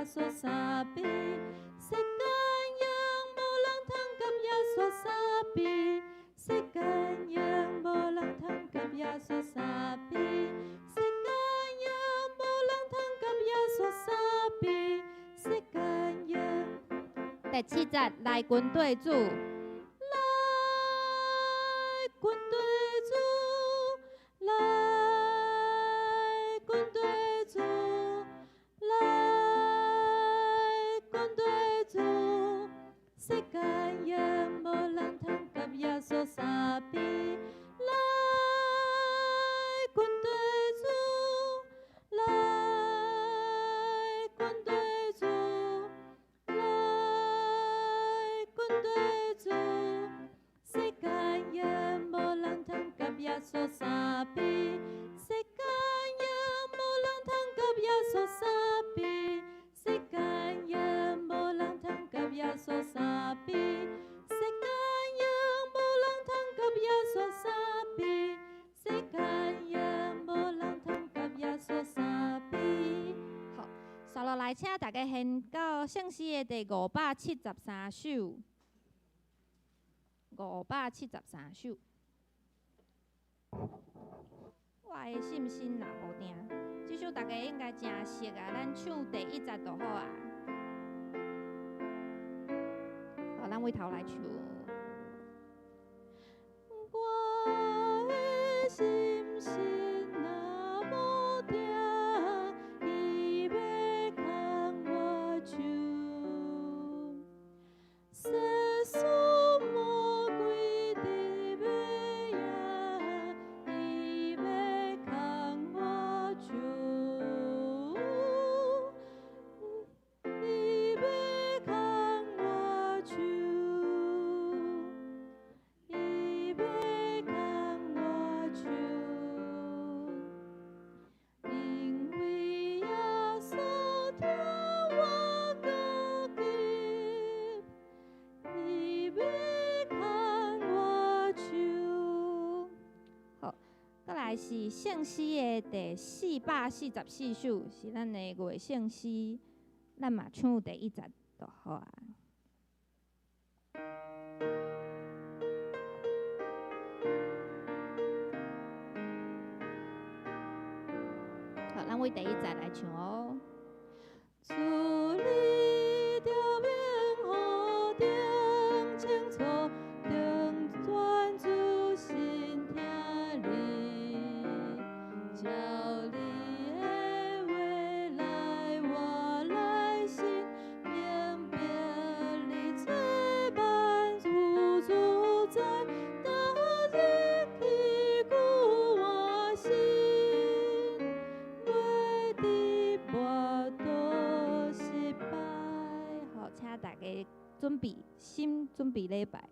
耶穌相比，世間樣無人通佮耶穌相比，世間樣無人通佮耶穌相比，世間樣無人通佮耶穌相比，世間樣。第七節，來跟綴主，來跟綴主，來跟綴主，來跟綴主，世間樣無人通佮耶穌相比，來跟綴主，來跟綴主，來跟綴主，世間樣無人通佮耶穌相比，世間樣無人通佮耶穌相比，世間樣無人通佮耶穌相比，世間樣無人通佮耶穌相比，世間樣無人通佮耶穌相比。好，紲落來，請大家掀到聖詩的第573首，573首。我的信心若無定，這首大家應該誠熟啊，咱唱第一節就好啊。好，咱對頭來唱。我的信心若無定，伊欲牽我手。世事魔鬼得欲贏，伊欲牽我手。伊欲牽我手，伊欲牽我手，因為耶穌聽我呼求，伊欲牽我手。好，閣來是聖詩的第444首，是咱的月聖詩，咱嘛唱第一節就好啊。好，咱對第一節來唱哦。主你著明予定清楚，當專注心聽你，照你的話來活來行，明白你做萬有主宰，逐日堅固我心，袂致跋倒失敗。好，請大家準備心，準備禮拜。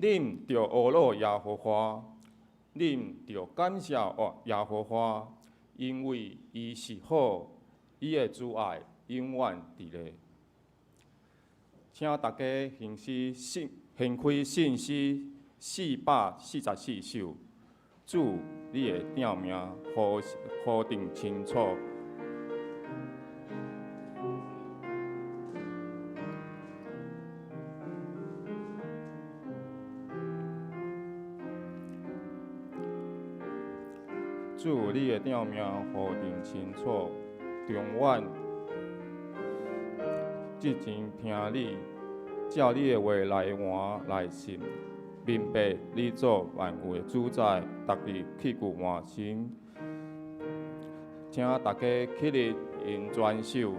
恁著呵咾耶和華，恁著感謝耶和華，因為伊是好，伊的慈愛永遠佇咧。請大家掀開信掀開聖詩444首，主，你的定命何何等清楚。主，你的定命何等清楚，長遠靜靜聽你，照你的話來換來信，明白你做萬有的主宰，逐日棄舊換新。請大家起立，用全首。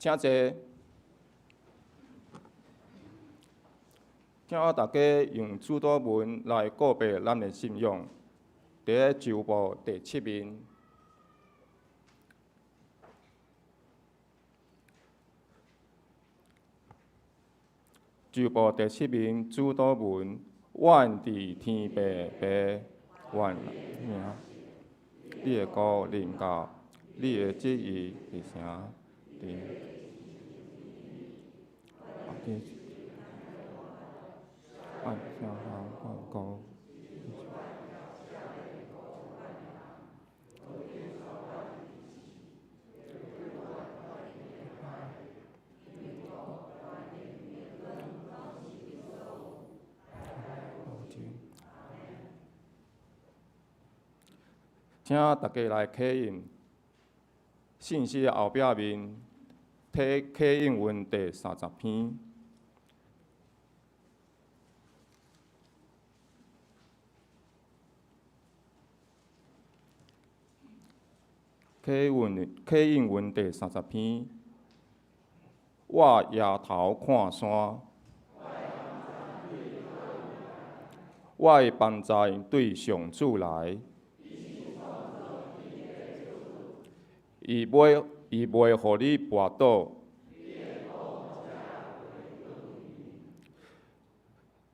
請坐。請大家用主禱文來告白咱的信仰。佇咧周報第七面。周報第七面主禱文，願佇天父父，願名，你的國臨到，你的旨意佇成佇。按下高。請大家來刻印信息後壁面，睇刻印文第30篇。刻印文第30篇，我抬頭看山，我的幫助對上主來。伊袂予你跋倒。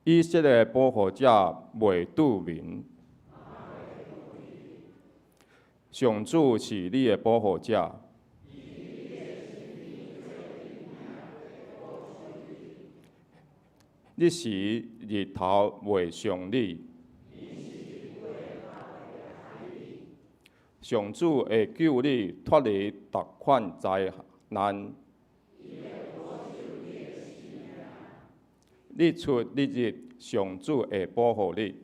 以色列保護者袂拄眠。上主是你的保護者。日時日頭袂傷你。上主會救你脫離逐款災難。日出日入，上主會保護你。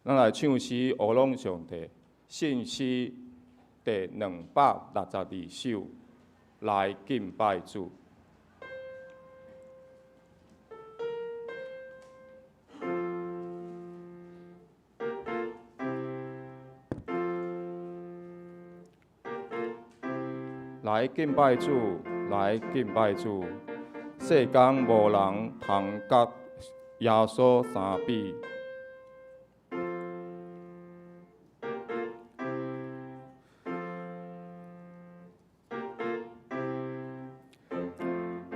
咱來唱詩，阿朗上帝，信詩第262首，來敬拜主。來敬拜主，來敬拜主。世間無人通佮耶穌相比。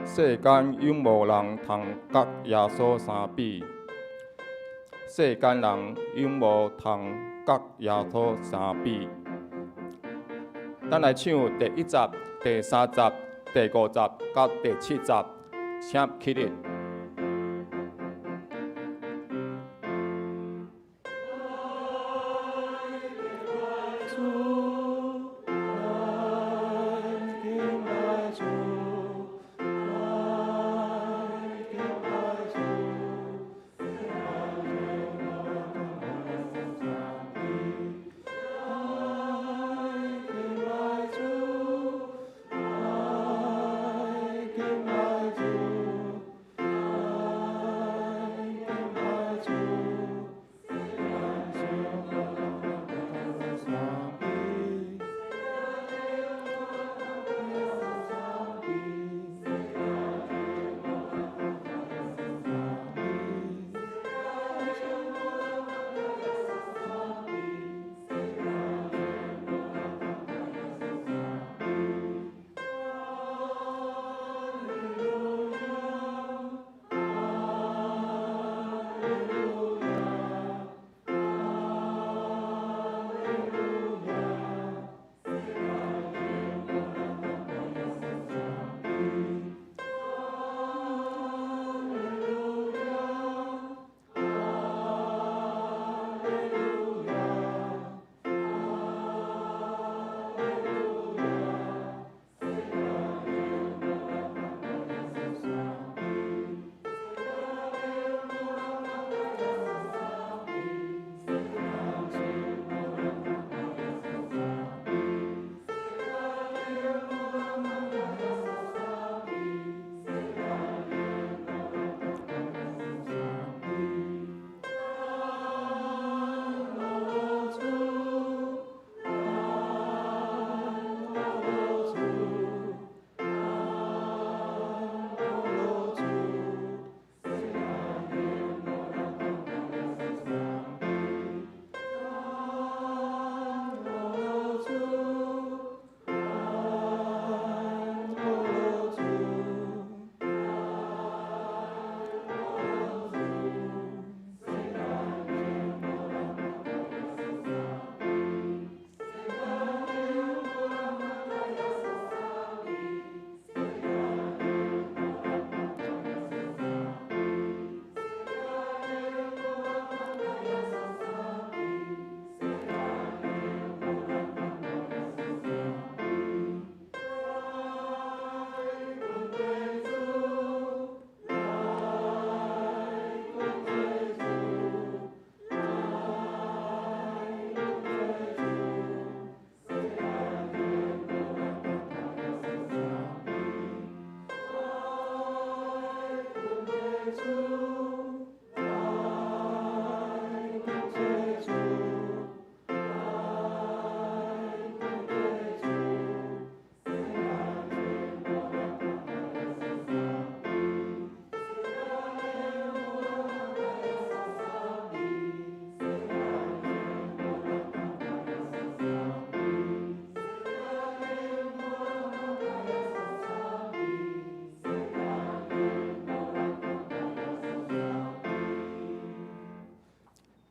世間永無人通佮耶穌相比。世間人永無通佮耶穌相比。咱來唱第1集、第3集、第5集佮第7集，請起立。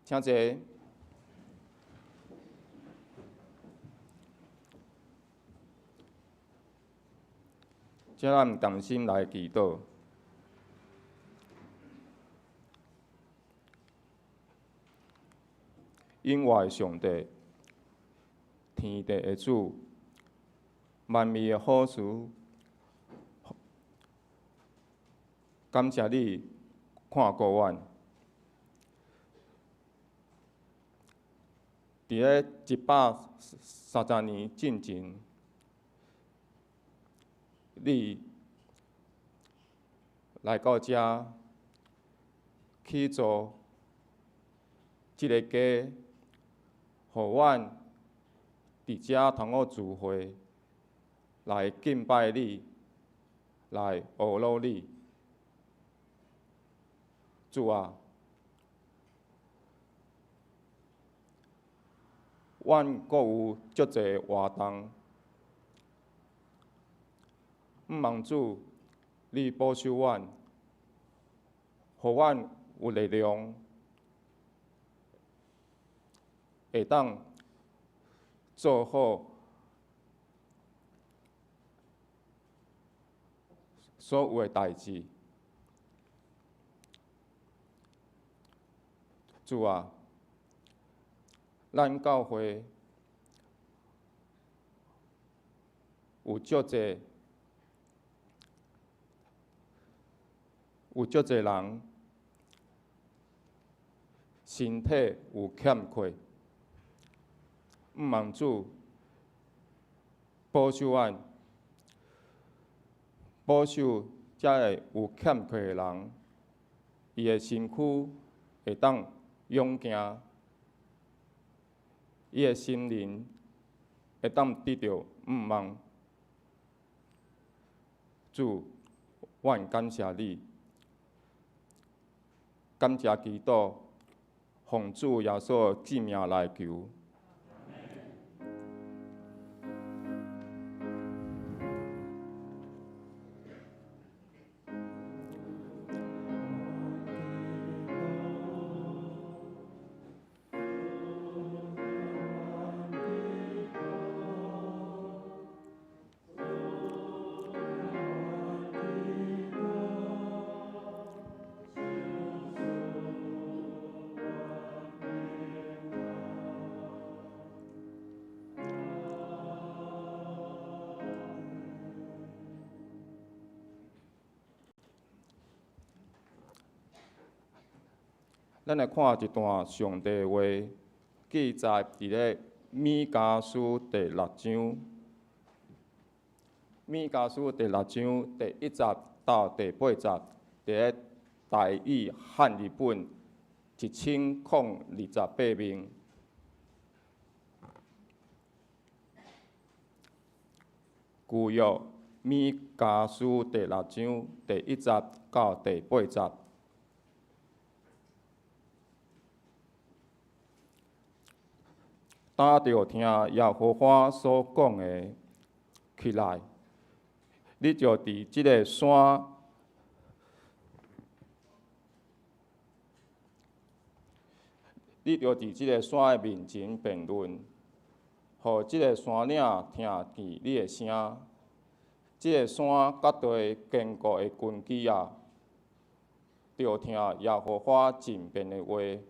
請坐。請咱同心來祈禱。永活的上帝，天地的主，萬物的好事，感謝你看顧阮。佇咧130年進前，你來到遮去做這个家，予阮佇遮通好聚會，來敬拜你，來呵咾你。主啊，阮閣有足濟活動，毋望主你保守阮，予阮有力量，會當做好所有的代誌。主啊，咱教會有足濟有足濟人身體有欠缺，毋望主保守阮，保守遮个有欠缺的人，伊的身軀會當勇健，伊的心靈會當得著毋望。主，阮感謝你，感謝基督，奉主耶穌聖名來求。咱來看一段上帝話，記載佇咧彌迦書第六章。彌迦書第六章第一節到第八節，佇咧台語漢譯本1028面。舊約彌迦書第六章第一節到第八節。當著聽耶和華所講的，起來，你就佇這个山，你就佇這个山的面前辯論，予這个山嶺聽見你的聲。這个山佮地堅固的根基啊，著聽耶和華爭辯的話。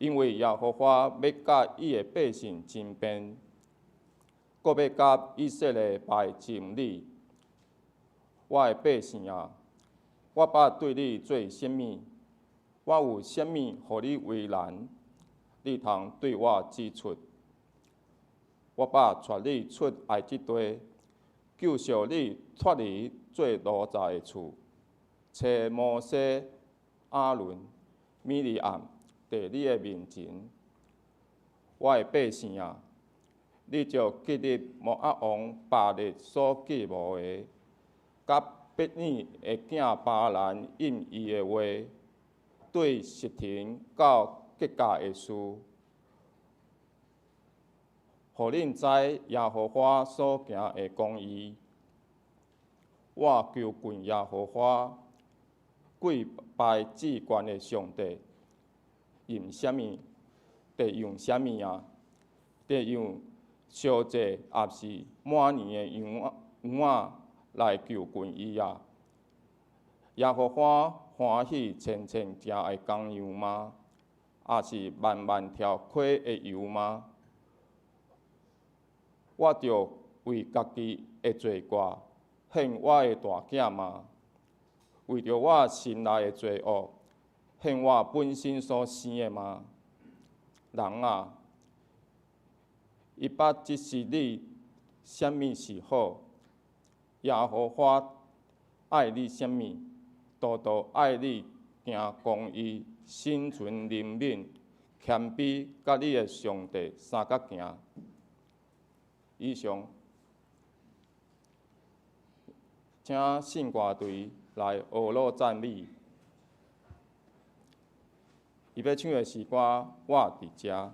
因為耶和華欲佮伊的百姓爭辯，閣欲佮以色列排爭理。我的百姓啊，我捌對你做啥物？我有啥物予你為難？你通對我指出。我捌帶你出埃及地，救贖你脫離做奴才的厝，差摩西、亞倫、米利暗佇你的面前。我的百姓啊，你著記得摩押王巴力所計謀的，佮筆珥的囝巴蘭應伊的話，對實亭到結甲的事，予恁知耶和華所行的公義。我求問耶和華，跪拜至懸的上帝，用啥物？得用啥物啊？得用燒祭，抑是滿年的羊仔來就近伊啊！耶和華歡喜千千隻的公羊嗎？抑是萬萬條溪的油嗎？我著為家己的罪過獻我的大囝嗎？為著我心內的罪惡，獻我本身所生的嗎？人啊，伊捌指示你啥物是好，耶和華愛你啥物，獨獨愛你行公義、心存憐憫、謙卑，佮你的上帝相佮行。以上，請聖歌隊來學樂讚美。伊欲唱的詩歌，我佇遮。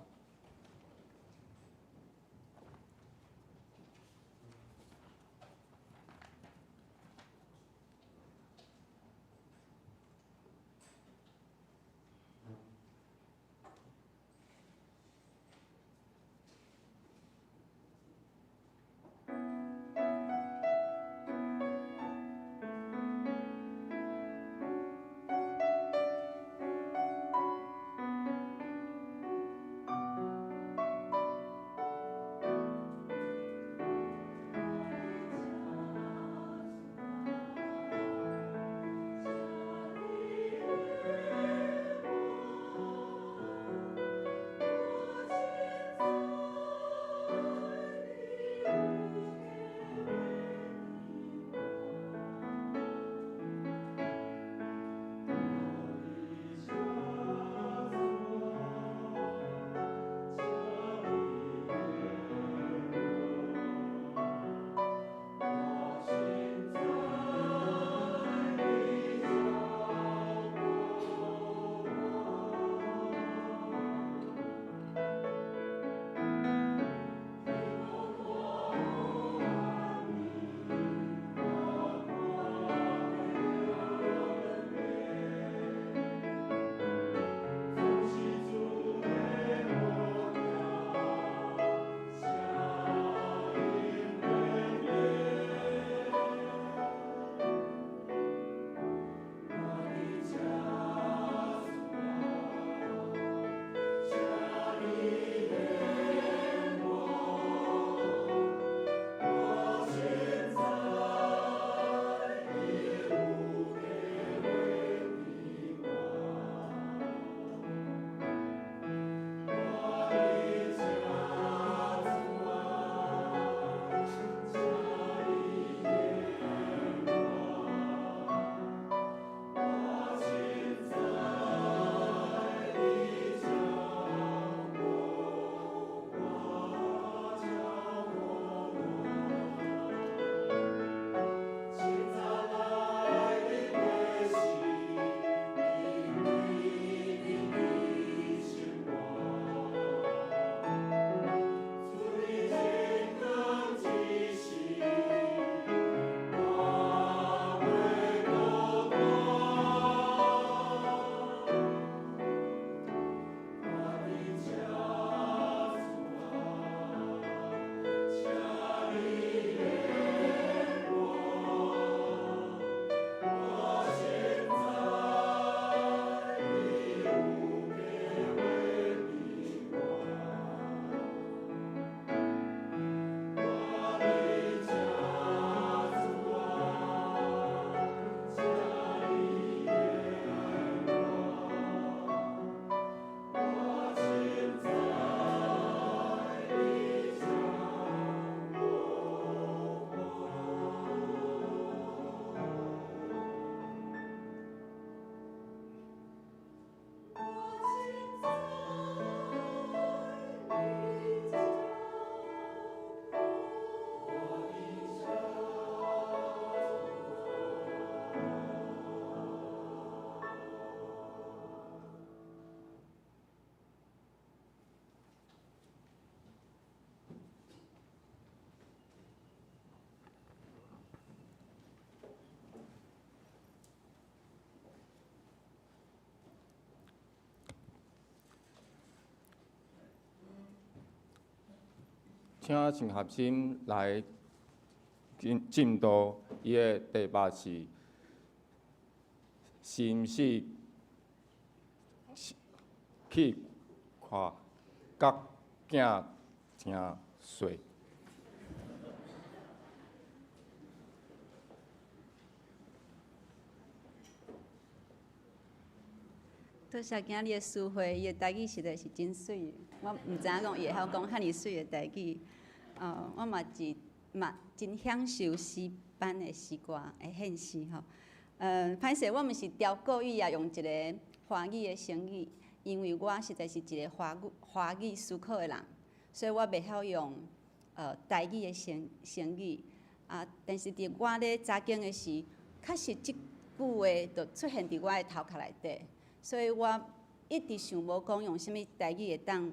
請全合心來進進度，伊的題目是是毋是去看角鏡誠細？多謝今日的詩會，伊的台語實在是真媠，我毋知影講伊會曉講遐爾媠的台語。我嘛是嘛真享受詩班的詩歌的獻詩吼。歹勢，我毋是調國語啊，用一個華語的成語，因為我實在是一個華語思考的人，所以我袂曉用台語的成語。啊，但是佇我咧查經的時，確實這句話就出現佇我的頭殼內底。所以我一直想無講用啥物台語會當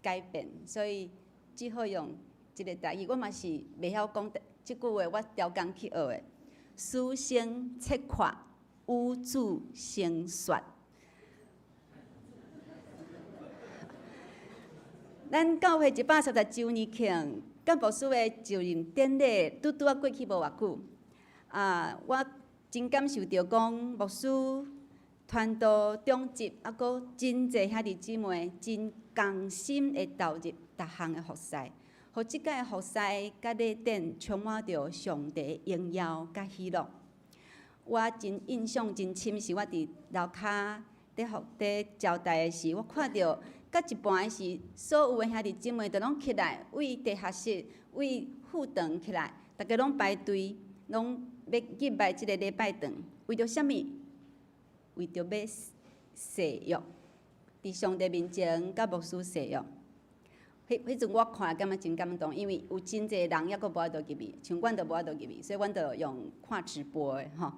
改變，所以只好用這個台語。我嘛是袂曉講這句話，我調工去學的。師生切闊，與子成說。咱教會130週年慶，甘牧師的就任典禮，拄拄仔過去無偌久。啊，我真感受著講牧師、傳道長執，猶閣真濟兄弟姊妹，真仝心的投入逐項的服侍，予這屆服侍佮禮典充滿著上帝的榮耀佮喜樂。我真印象真深，是我佇樓跤佇服佇招待的時，我看著到一半的時，所有的兄弟姊妹都攏起來，為地下室、為副堂起來，逐家攏排隊，攏欲入來這个禮拜堂，為著啥物？為著欲誓約，佇上帝面前佮牧師誓約。彼陣我看感覺真感動，因為有真濟人猶閣無法度入去，像阮就無法度入去，所以阮就用看直播的吼。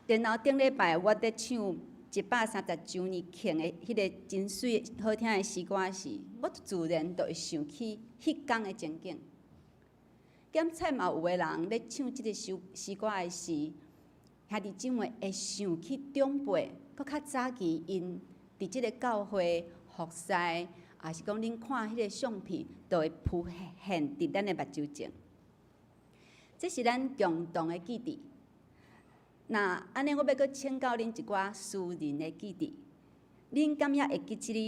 然後頂禮拜我佇唱130週年慶的彼个真媠好聽的詩歌時，我自然就會想起彼工的情景。檢採嘛有的人咧唱這个首詩歌的時，兄弟姊妹會想起長輩，閣較早期𪜶佇這个教會服侍，抑是講恁看彼个相片，就會浮現佇咱的目睭前。這是咱共同的記憶。那按呢，我欲閣請教恁一寡私人的記憶。恁敢猶會記這个？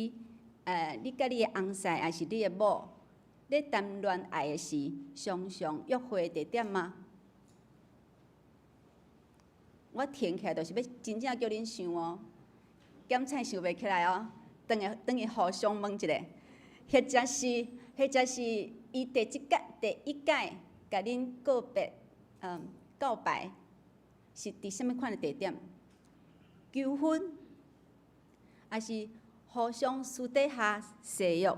你佮你的翁婿，抑是你的某，咧談戀愛的時，常常約會地點嗎？我停起來，就是欲真正叫恁想哦，檢採想袂起來哦，轉去轉去互相問一下，或者是伊第一屆共恁告白，告白是佇啥物款的地點？求婚，抑是互相私底下誓約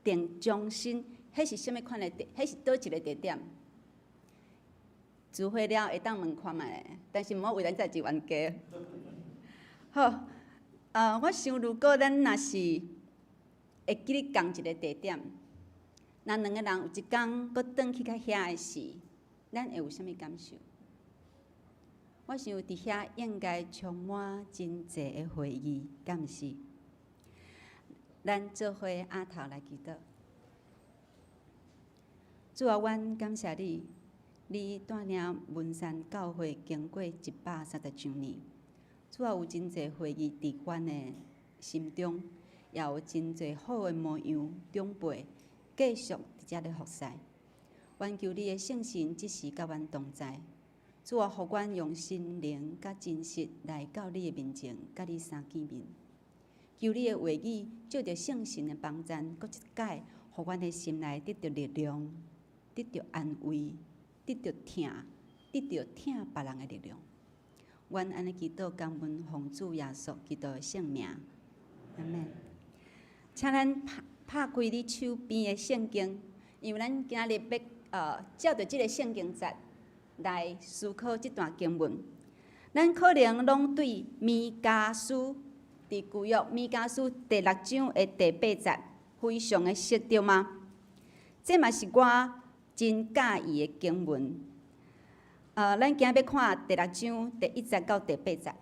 定終身？彼是啥物款的地？彼是佗一个地點？聚會了會當問看覓，但是毋好為咱這一冤家。好，我想如果咱若是會記得仝一个地點，若兩个人有一工閣轉去到遐的時，咱會有啥物感受？我想佇遐應該充滿真濟的回憶，敢毋是？咱做伙阿頭來祈禱。主啊，阮感謝你。你帶領文山教會經過130週年，主啊，有真濟回憶佇阮的心中，也有真濟好的模樣長輩繼續佇遮咧服侍。願求你的聖神這時佮阮同在，主啊，予阮用心靈佮真實來到你的面前，佮你相見面。求你的話語藉著聖神的幫贊，閣一擺，予阮的心內得著力量，得著安慰。得著疼，得著疼別人的力量。阮按呢祈禱，感恩奉主耶穌基督的聖名，阿們。請咱拍拍開你手邊的聖經，因為咱今日欲照著這个聖經節來思考這段經文。咱可能攏對彌迦書，佇舊約彌迦書第六章的第八節非常的熟對嗎？這嘛是我真佮意的經文。咱今日欲看第六章第一節到第八節。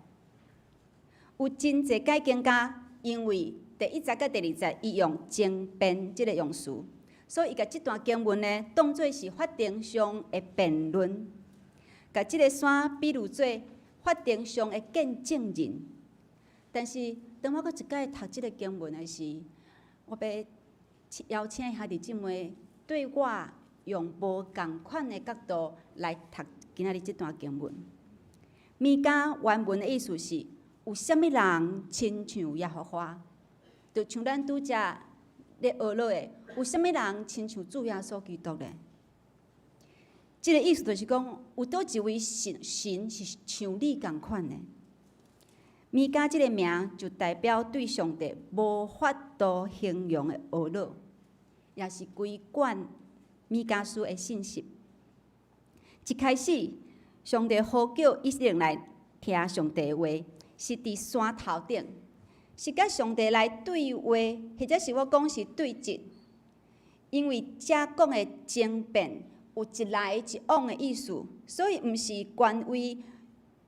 有真濟解經家因為第一節佮第二節，伊用爭辯這个用詞，所以伊共這段經文呢，當做是法庭上的辯論，共這个山比喻做法庭上的見證人。但是當我閣一擺讀這个經文的時，我欲邀請兄弟姊妹對我用無仝款的角度來讀今仔日這段經文。彌迦原文的意思是：有啥物人親像耶和華？就像咱拄才咧學落的，有啥物人親像主耶穌基督咧？這个意思就是講，有佗一位神神是像你仝款的。彌迦這个名就代表對上帝無法度形容的懊惱，也是規卷彌迦書的信息。一開始，上帝呼叫以色列人來聽上帝的話，是佇山頭頂，是佮上帝來對話，或者是我講是對質。因為這講的爭辯有一來一往的意思，所以毋是權威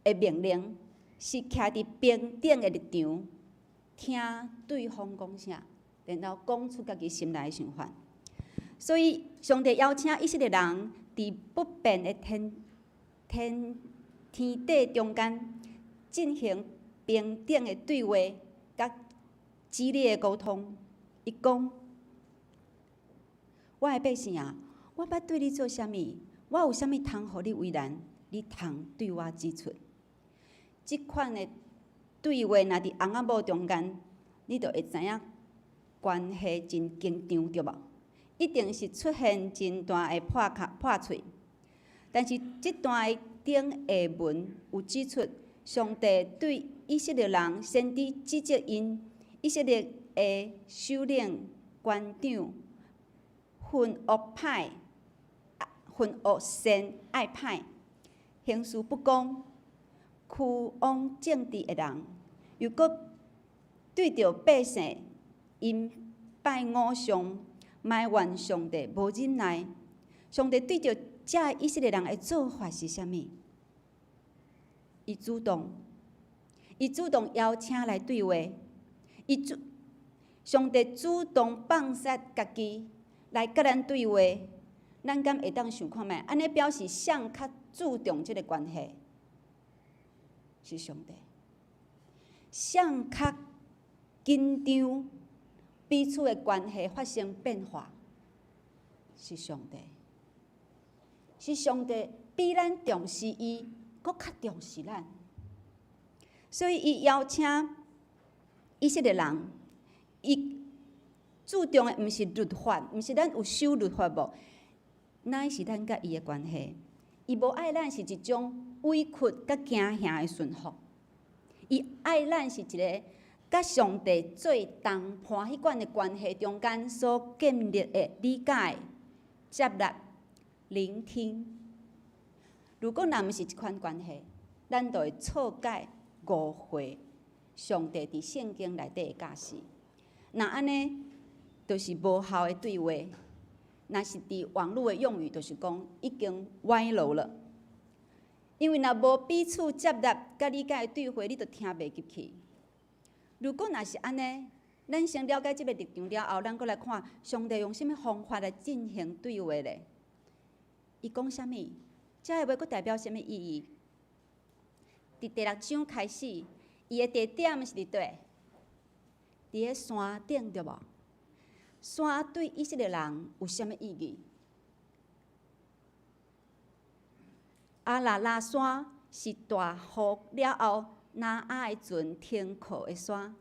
的命令，是徛佇平等的立場，聽對方講啥，然後講出家己心內的想法。所以，上帝邀請以色列人佇不變的天天天地中間進行平等的對話，佮激烈的溝通。伊講：我的百姓啊，我捌對你做啥物？我有啥物通予你為難？你通對我指出。這款的對話，若佇翁仔某中間，你就會知影關係真緊張，對無？一定是出現真大的破口破喙。但是這段的頂下文有指出，上帝對以色列人先知指責𪜶以色列的首領、官長，恨惡歹，恨惡善愛歹，行事不公，屈枉正直的人，又閣對著百姓𪜶拜偶像，埋怨上帝無忍耐。上帝對著這以色列人的做法是啥物？伊主動，伊主動邀請來對話，伊主上帝主動放捨家己來佮咱對話，咱敢會當想看覓？按呢表示誰較注重這个關係？是上帝。誰較緊張彼此的關係發生變化？是上帝。是上帝比咱重視伊，閣較重視咱。所以伊邀請以色列人，伊注重的毋是律法，毋是咱有守律法無，乃是咱佮伊的關係。伊無愛咱是一種委屈佮驚嚇的順服，伊愛咱是一个佮上帝做同伴彼款的關係中間所建立的理解、接納、聆聽。如果若毋是這款關係，咱就會錯解、誤會上帝佇聖經內底的教示。若按呢，就是無效的對話。若是佇網路的用語，就是講已經歪樓了。因為若無彼此接納佮理解的對話，你就聽袂入去。如果若是按呢，咱先了解這个立場了後，咱閣來看上帝用啥物方法來進行對話咧？伊講啥物？這个話閣代表啥物意義？佇第六章開始，伊的地點是佇佗？佇咧山頂對無？山對以色列人有啥物意義？亞拉拉山是大雨了後，挪亞的船停靠的山。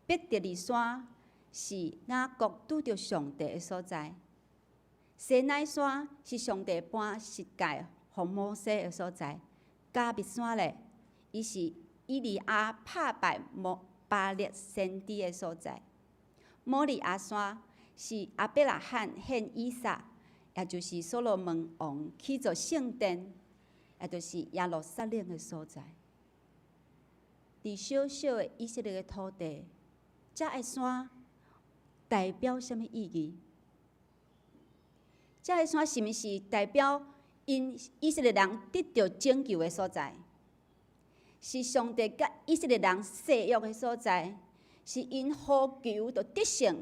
伯特利山是雅各拄著上帝的所在。西奈山是上帝頒十誡予摩西的所在。迦密山咧，伊是以利亞拍敗摩巴力先知的所在。摩利亞山是亞伯拉罕獻以撒，也就是所羅門王起造聖殿，也就是耶路撒冷的所在。佇小小的以色列的土地，這个山代表啥物意義？這个山是毋是代表𪜶以色列人得著拯救的所在？是上帝佮以色列人誓約的所在？是𪜶呼求就得勝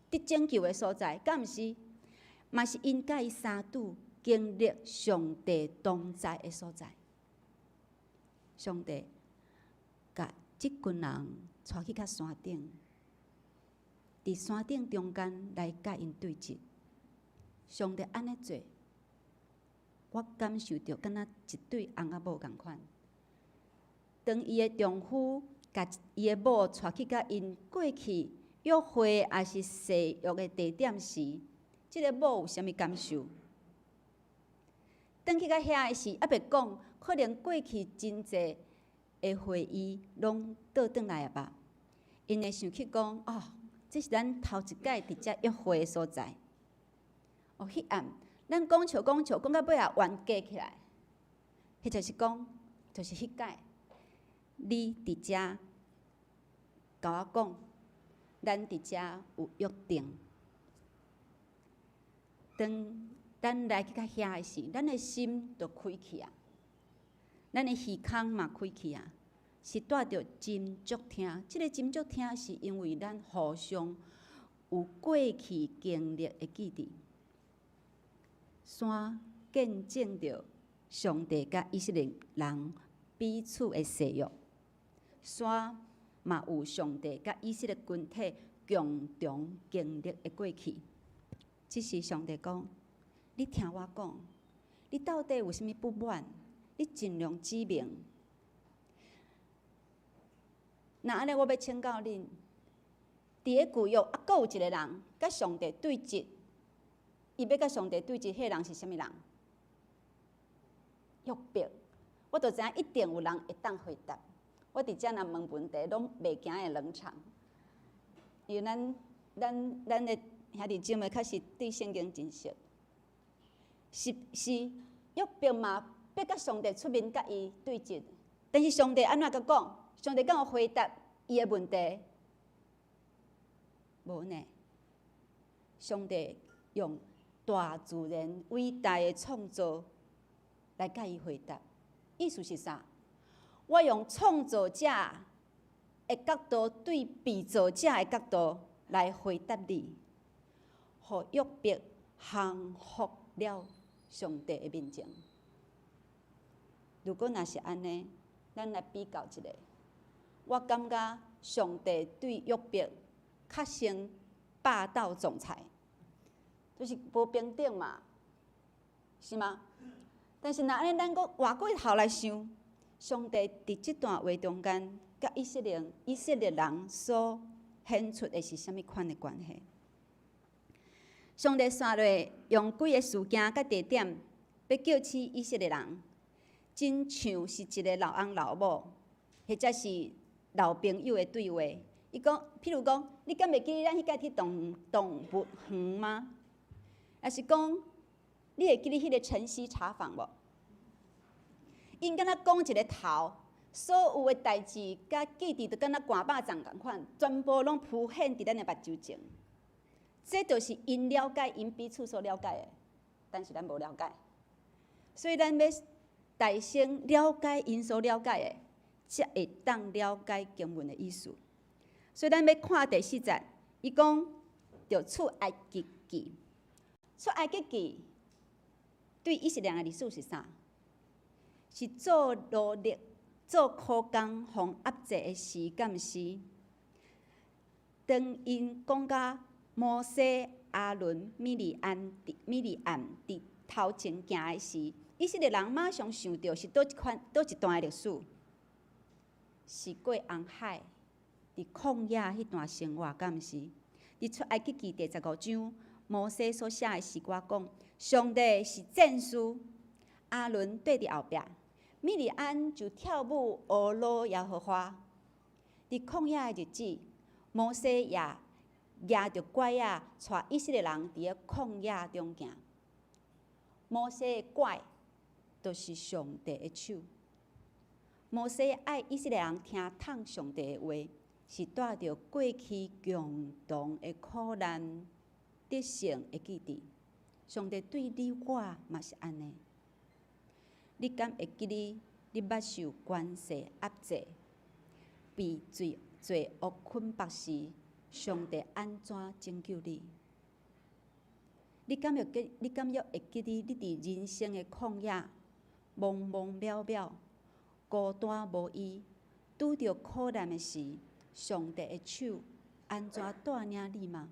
得拯救的所在，敢毋是？嘛是𪜶佮伊三拄經歷上帝同在的所在。上帝共這群人帶去到山頂，佇山頂中間來佮𪜶對質。上帝按呢做，我感受著敢若一對翁仔某仝款。當伊的丈夫共伊的某帶去佮𪜶過去約會抑是誓約的地點時，這个某有啥物感受？轉去到遐的時，猶袂講，可能過去真濟的回憶攏倒轉來啊吧。𪜶會想起講，哦，這是咱頭一擺佇遮約會的所在。哦，彼暗，咱講笑講笑，講到尾仔冤家起來，彼就是講，就是彼擺，你佇遮共我講，咱佇遮有約定。當咱來去到遐的時，咱的心就開去啊，咱的耳孔嘛開去啊，是帶著真足疼。這个真足疼是因為咱互相有過去經歷的記憶。山見證著上帝佮以色列人彼此的誓約，山嘛有上帝佮以色列群體共同經歷的過去。只是上帝講：你聽我講，你到底有啥物不滿？你盡量指明。若按呢，我欲請教恁，佇个舊約，猶閣有一个人佮上帝對質。伊欲佮上帝對質，彼个人是啥物人？約伯，我就知影一定有人會當回答。我佇遮若問問題，攏袂驚會冷場，因為咱的兄弟姊妹確實對聖經真熟。是是，約伯嘛，欲佮上帝出面佮伊對質，但是上帝按怎共講？上帝敢有回答伊的問題？無呢。上帝用大自然偉大的創造來共伊回答，意思是啥？我用創造者的角度對被造者的角度來回答你，予約伯降服了上帝的面前。如果若是按呢，咱來比較一下，我感覺上帝對約伯較像霸道總裁。就是無平等嘛，是嗎？但是若按呢，咱閣換過頭來想，上帝佇這段話中間，佮以色列人所顯出的是啥物款的關係？上帝紲落用幾个事件佮地點，欲叫醒以色列人，真像是一个老翁老母，或者是老朋友的對話。伊講，譬如講，你敢會記得咱彼擺去動物園嗎？抑是講，你會記得彼个晨曦茶坊無？𪜶敢若講一个頭，所有的代誌佮記憶，就敢若趕肉粽仝款，全部攏浮現佇咱的目睭前。這就是𪜶了解𪜶彼此所了解的，但是咱無了解。所以咱欲大聲了解𪜶所了解的，才會當了解經文的意思。所以咱欲看第四節，伊講著出埃及記。出埃及記對以色列人的歷史是啥？是做奴隸、做苦工、予壓制的時間時，當𪜶講甲摩西、亞倫、米利暗佇頭前行的時，以色列人馬上想著是佗一款、佗一段的歷史，是過紅海佇曠野彼段生活，敢毋是？佇出埃及記第十五章，摩西所寫的詩歌講，上帝是戰士，亞倫綴佇後壁，米利暗就跳舞呵咾耶和華。佇曠野的日子，摩西也舉著拐仔，帶以色列人佇咧曠野中行。摩西的拐，就是上帝的手。摩西愛以色列人聽從上帝的話，是帶著過去共同的苦難得勝的記憶。上帝對你我嘛是按呢。你敢會記得你捌受權勢壓制、被罪惡捆綁時，上帝按怎拯救你？你敢會記？你敢猶會記得你佇人生的曠野，茫茫渺渺，孤單無依，拄著苦難的時，上帝的手按怎帶領你嗎？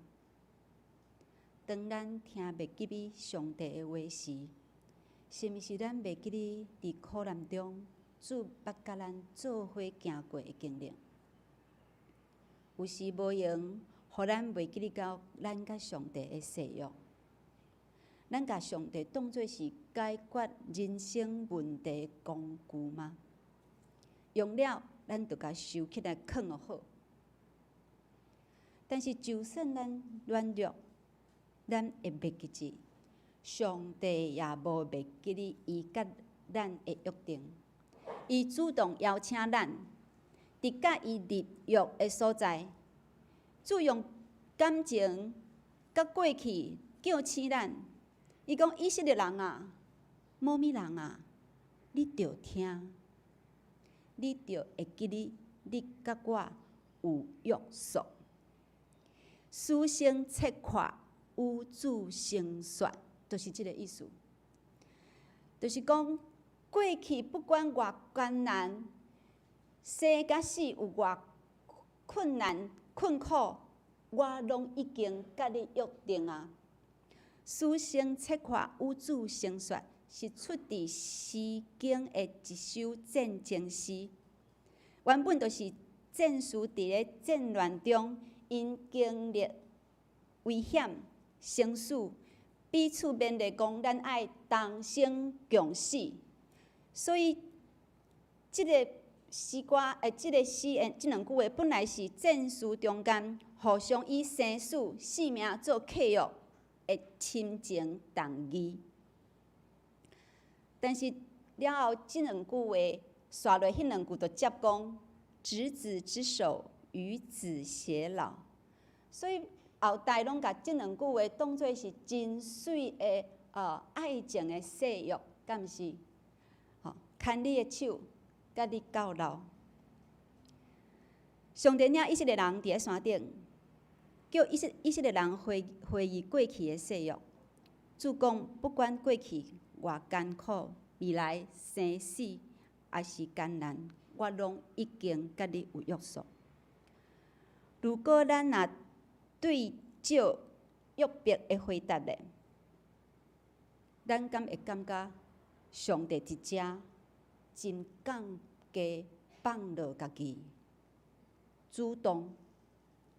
當咱聽袂記得上帝的話時，是毋是咱袂記得佇苦難中，主捌佮咱做伙行過的經歷？有時無閒，予咱袂記得到咱佮上帝的誓約。咱共上帝當做是解決人生問題的工具嗎？用了，咱就共收起來囥予好。但是，就算咱軟弱，咱會袂記得，上帝也無袂記得伊佮咱的約定。伊主動邀請咱，佇佮伊立約的所在，主用感情佮過去叫醒咱。伊講：以色列人啊，某物人啊，你著聽，你著會記得，你佮我有約束。死生切塊，與主成說，就是這个意思。就是講過去不管偌艱難，生佮死有偌困難困苦，我攏已經佮你約定啊。死生切塊，與主成說，是出佇《詩經》的一首戰爭詩。原本就是戰士佇咧戰亂中，𪜶經歷危險生死，彼此勉勵講，咱愛同生共死。所以，這個詩歌，這个詩的這兩句話，本來是戰士中間互相以生死性命做契約的親情同義。但是了後，這兩句話，紲落彼兩句就接講：執子之手，與子偕老。所以後代攏共這兩句話當做是真媠的愛情的誓約，敢毋是？吼，牽你的手，佮你到老。上帝領以色列人佇咧山頂，叫以色列人回憶過去的誓約。主講，不管過去偌艱苦，未來生死抑是艱難，我攏已經佮你有約束。如果咱若對照約伯的回答咧，咱敢會感覺上帝佇遮真降低放落家己，主動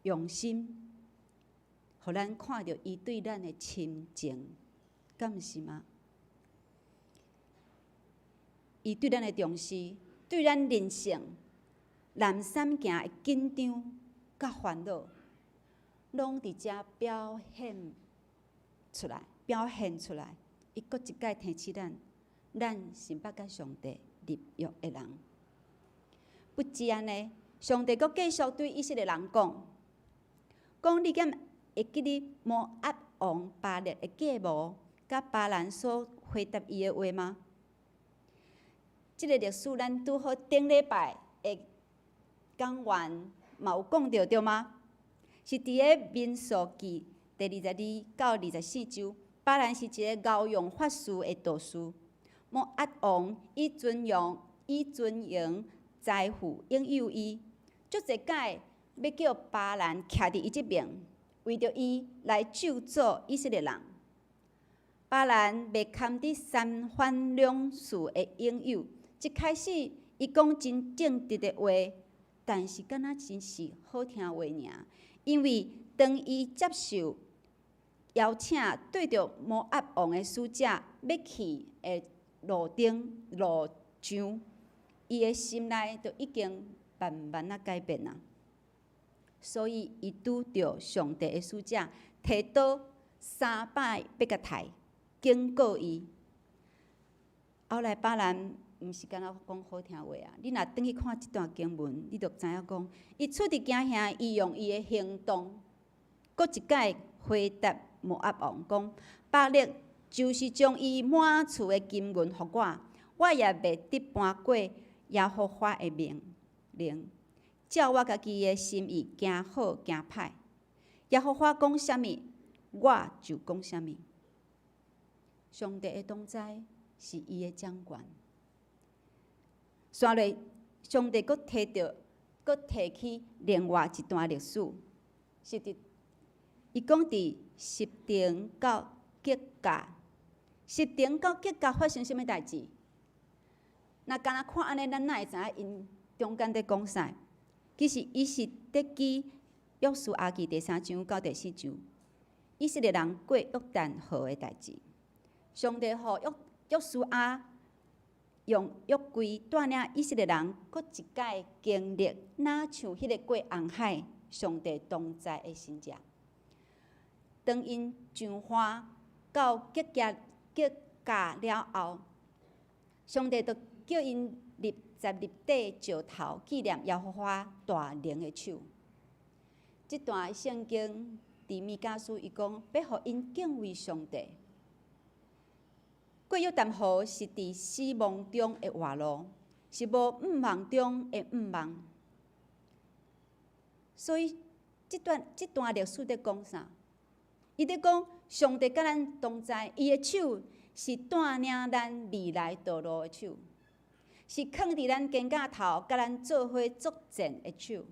用心，予咱看著伊對咱的親情，敢毋是嗎？伊對咱的重視，對咱人生難閃行的緊張佮煩惱，攏佇遮表現出來，表現出來。伊閣一擺提醒咱，咱是捌佮上帝立約的人。不止按呢，上帝閣繼續對以色列人講：講你敢會記得摩押王巴勒的計謀，佮巴蘭所回答伊的話嗎？這个歷史咱拄好頂禮拜的講員嘛有講著對嗎？是佇咧民數記第22到24章，巴蘭是一个熬用法術的道士。摩押王以尊榮、以尊榮財富引誘伊，足濟擺欲叫巴蘭徛佇伊這爿，為著伊來咒詛以色列人。巴蘭袂堪得三番兩次的引誘，一開始伊講真正直的話，但是敢若真是好聽話爾。因為當伊接受邀請，綴著摩押王的使者欲去的路頂路上，伊的心內就已經慢慢仔改變啊。所以伊拄著上帝的使者提刀三擺欲共刣，警告伊。後來巴蘭毋是干焦講好聽話啊！你若轉去看這段經文，你就知影講，伊出佇驚嚇，伊用伊的行動，閣一擺回答摩押王講：巴勒就是將伊滿厝的金銀予我，我也袂得瞞過耶和華的命令，照我家己的心意行好行歹。耶和華講啥物，我就講啥物。上帝的同在是伊的掌權。煞落，上帝閣提著，閣提起另外一段歷史，是佇伊講佇實亭到吉甲，實亭到吉甲發生啥物代誌？若干焦看按呢，咱哪會知影𪜶中間佇講啥？其實伊是佇記約書亞記第三章到第四章，以色列人過約旦河的代誌。上帝予約書亞用約櫃帶領以色列人，閣一擺經歷，若像彼個過紅海，上帝同在的神跡。當𪜶上岸到吉甲了後，上帝就叫𪜶立十二塊石頭，紀念耶和華大能的手。這段聖經佇彌迦書伊講，欲予𪜶敬畏上帝。過約旦河是佇死亡中的活路，是無向望中的向望。所以，這段歷史佇講啥？伊佇講上帝佮咱同在，伊的手是帶領咱未來道路的手，是囥佇咱肩胛頭，佮咱做伙作戰的手，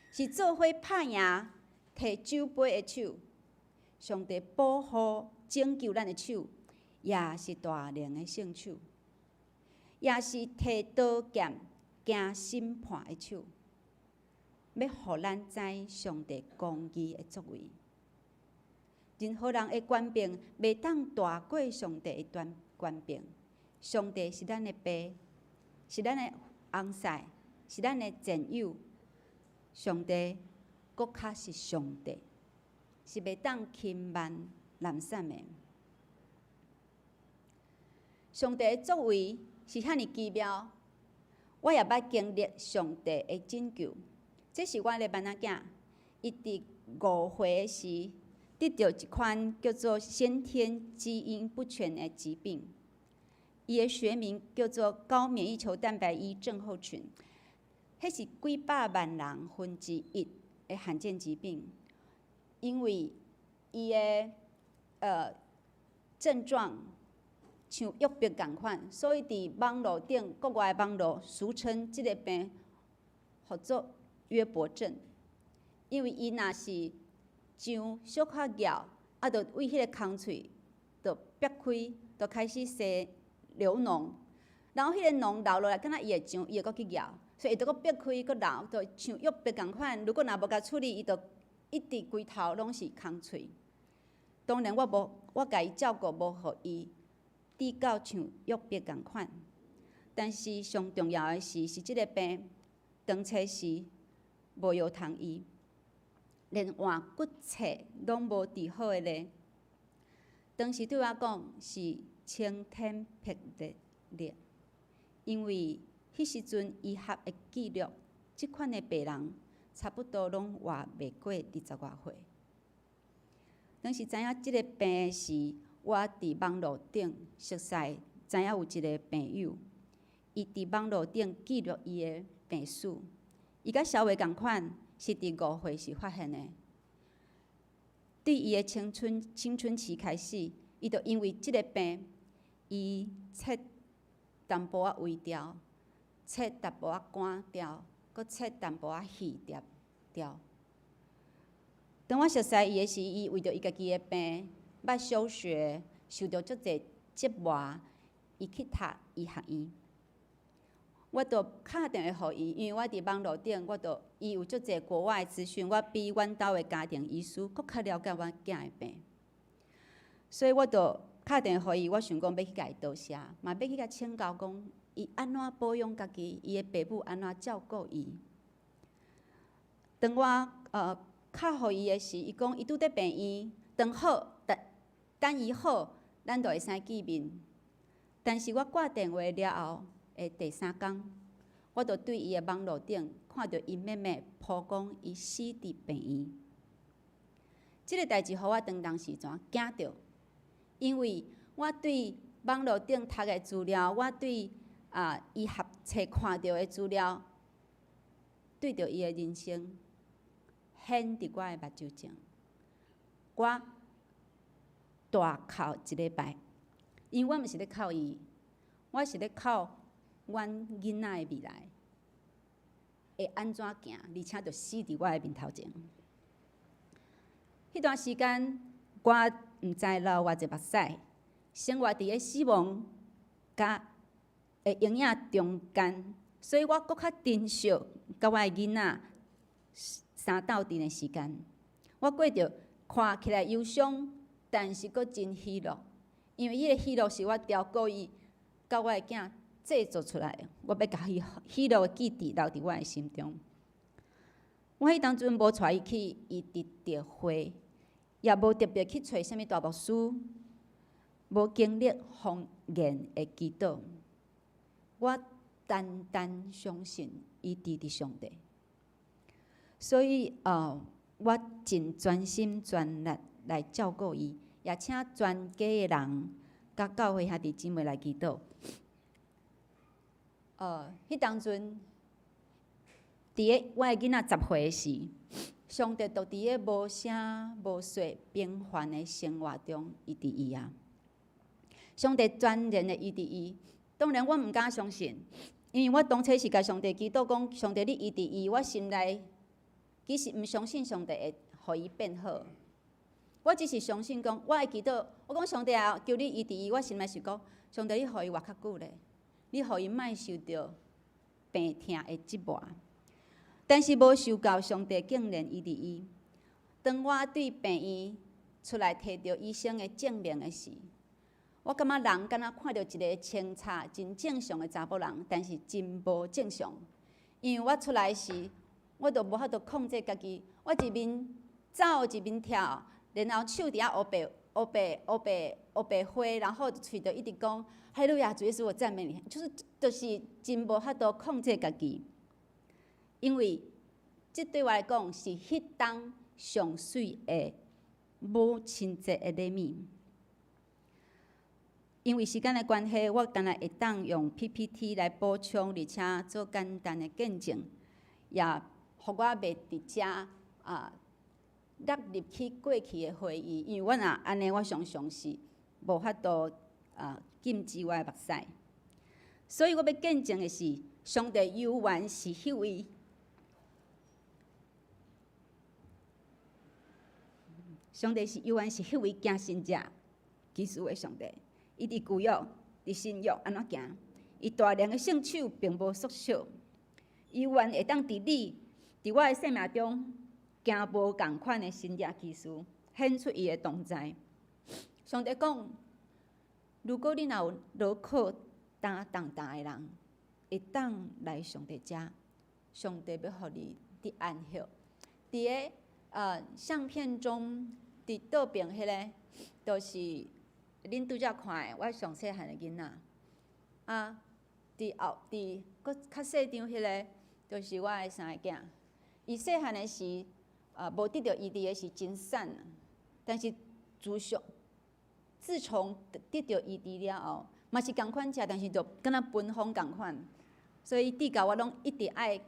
是做伙拍贏、提酒杯的手。上帝保護、拯救咱的手，也是大能的聖手，也是提刀劍行審判的手，欲予咱知上帝公義的作為。任何人的權柄袂當大過上帝的權柄。上帝是咱的爸，是咱的翁婿，是咱的戰友。上帝閣較是上帝，是袂當輕慢濫散的。上帝的作為是遐爾奇妙，我也捌經歷上帝的拯救。這是阮的萬仔囝，伊佇5歲時得著一款叫做先天基因不全的疾病，伊的學名叫做高免疫球蛋白E症候群，彼是幾百萬人分之一的罕見疾病。因為伊的症狀像約伯仝款，所以佇網路頂，國外網路俗稱這个病，號做約伯症。因為伊若是上小可咬，啊，就為彼个空喙就煏開，就開始生流膿，然後彼個膿流落來，敢若伊會上，伊會閣去咬，所以伊就閣煏開，閣流，就像約伯仝款。如果若無共處理，伊就一直規頭攏是空喙。當然我無，我共伊照顧無予伊得到像約伯仝款，但是上重要的是，是這个病當初時無藥通醫，連換骨刺攏無治好的咧。當時對我講是晴天霹靂，因為彼時陣醫學的記錄，這款的病人差不多攏活袂過二十外歲。當時知影這个病時，我佇網路頂熟似，知影有一个病友，伊佇網路頂記錄伊的病史。伊佮小偉仝款，是佇5歲時發現的。對伊的青春期開始，伊就因為這个病，伊切淡薄仔胃條，切淡薄仔肝條，閣切淡薄仔魚條條。當我熟似伊的時，伊為著伊家己的病，捌休學，受著足濟折磨，伊去讀醫學院。我就敲電話予伊，因為我佇網路頂，我就伊有足濟國外資訊，我比阮兜的家庭醫師閣較了解阮囝的病，所以我就敲電話予伊，我想講欲去共伊多謝，嘛欲去共請教講，伊按怎保養家己，伊的爸母按怎照顧伊。當我敲予伊的時，伊講伊拄佇病院，當好，等等伊好，咱就會使見面。但是我掛電話了後的第三工，我就對伊的網路頂看著伊妹妹 po 講伊死佇病院。這个代誌予我當時陣驚著，因為我對網路頂讀的資料，我對醫學冊看著的資料，對著伊的人生，顯佇我的目睭前，我大哭一禮拜，因為我毋是咧哭伊，我是咧哭阮囡仔的未來會按怎行，而且就死佇我的面頭前。彼段時間，我毋知流偌濟目屎，生活佇个死亡佮的陰影中間，所以我閣較珍惜佮我的囡仔相鬥陣的時間。我過著看起來憂傷，但是閣真喜樂，因為彼个喜樂是我照顧伊，佮我的囝製造出來的。我欲共伊喜樂的記憶留佇我的心中。我彼當陣無帶伊去醫治特會，也無特別去揣啥物大牧師，無經歷方言的祈禱。我單單相信醫治的上帝，所以我盡全心全力來照顧伊，也請全家的人佮教會兄弟姊妹來祈禱。彼當陣，佇個我的囡仔10歲時，上帝就佇個無聲無說平凡的生活中醫治伊啊！上帝全然的醫治伊，當然我毋敢相信，因為我當初是共上帝祈禱講，上帝你醫治伊，我心內其實毋相信上帝會予伊變好。我只是相信講，我的祈禱，我講上帝啊，求你醫治伊，我心內是講，上帝你予伊活較久咧，你予伊莫受著病痛的折磨。但是無想到上帝竟然醫治伊。當我對病院出來提著醫生的證明的時，我感覺人敢若看著一个清楚、真正常的查某人，但是真無正常。因為我出來時，我都無法度控制家己，我一面走一面跳，然後手佇遐烏白烏白烏白烏白揮，然後喙就一直講哈利路亞，主耶穌，我讚美你，就是真無法度控制家己。因為這對我來講是彼冬上媠的母親節的禮物。因為時間的關係，我干焦會當用 PPT 來補充，而且做簡單的見證，也予我袂佇遮啊納入去過去的回憶。因為我若按呢，我常常是無法度啊禁止我的目屎。所以我欲見證的是，上帝猶原是彼位。上帝是猶原是彼位行神跡奇事的上帝。伊佇舊約、佇新約按怎行？伊大能的聖手並無縮小，猶原會當佇你、佇我的生命中行無仝款的神跡奇事，顯出伊的同在。上帝講：如果你若有勞苦擔重擔的人，會當來上帝遮，上帝欲予你得安息。佇个相片中，佇倒爿彼个，就是恁拄才看的，我上細漢的囡仔。啊，佇後佇閣較細張彼个，就是我的三个囝。伊細漢的時，無得著醫治的時真瘦，但是自從得著醫治了後，嘛是仝款食，但是就敢若奔風仝款。所以至今我攏一直愛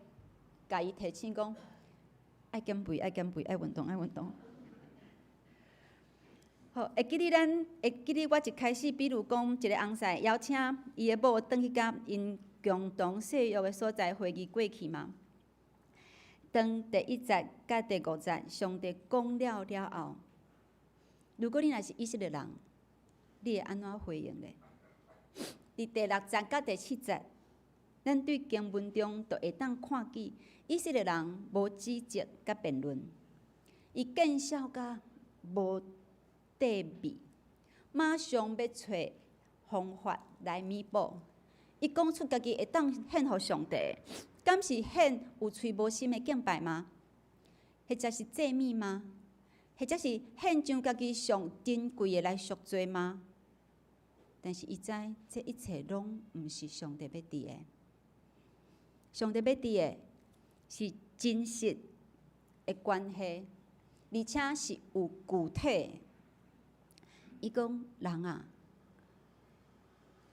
共伊提醒講，愛減肥，愛減肥，愛運動，愛運動。好，會記得我一開始，比如講一个翁婿邀請伊的某轉去佮𪜶共同誓約的所在回憶過去嗎？當第一節佮第五節，上帝講了了後，如果你若是以色列人，你會按怎回應咧？佇第六節佮第七節，咱對經文中就會當看見以色列人無指責佮辯論，伊見笑佮無底味，馬上欲揣方法來彌補。伊講出家己會當獻予上帝，敢是獻有喙無心的敬拜嗎？或者是祭物嗎？或者是獻上家己上珍貴的來贖罪嗎？但是伊知這一切攏毋是上帝欲佇的。上帝欲佇的是真實的關係，而且是有具體的。伊講人啊，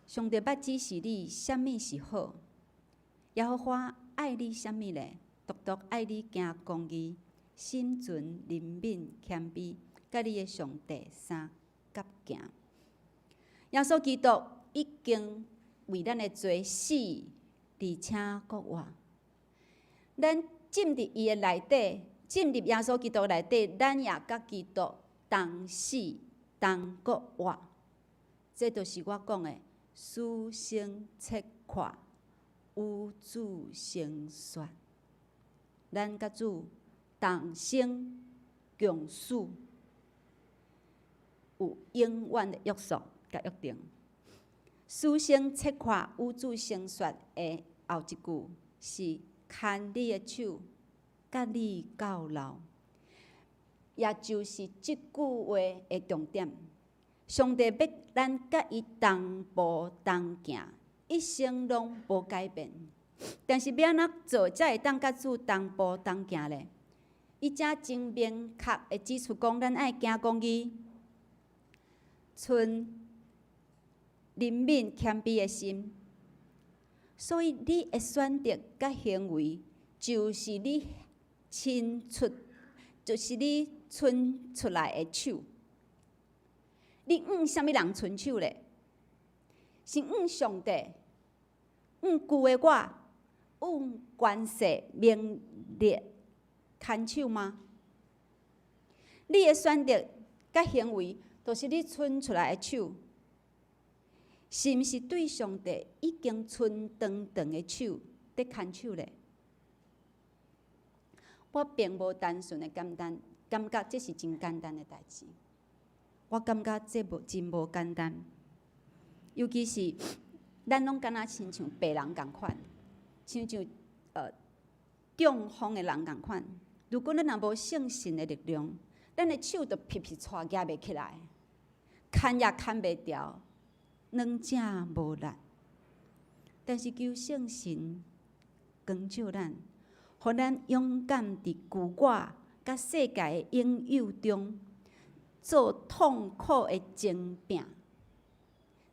上帝捌指示你啥物是好，耶和華愛你啥物咧？獨獨愛你行公義、心存憐憫謙卑，佮你的上帝相佮行。耶穌基督已經為咱的罪死，而且復活。咱進入伊的內底，進入耶穌基督內底，咱也佮基督同死同復活。這就是我講的死生切塊，與主成說。咱佮主同生共死，有永遠的約束佮約定。死生切塊，與主成說的後一句是牽你的手，佮你到老，也就是這句話的重點。上帝欲咱佮伊同步同行，一生攏無改變。但是欲按怎做才會當佮主同步同行咧？伊遮真明確的指出講，咱愛行公義，存憐憫謙卑的心。所以你的選擇佮行為，就是你伸出，就是你伸出來的手。你向啥物人伸手咧？是向上帝，向舊的我，向權勢名利牽手嗎？你的選擇佮行為，就是你伸出來的手，是毋是對上帝已經伸長長的手佇牽手咧？我並無單純的簡單，感覺這是真簡單的代誌。我感覺這無真無簡單，尤其是咱攏敢若親像白人仝款，親像中風的人仝款。如果咱若無聖神的力量，咱的手就皮皮掣舉袂起來，牽也牽袂牢，軟正無力。但是求聖神光照咱，予咱勇敢佇舊我佮世界的引誘中，做痛苦的爭拼。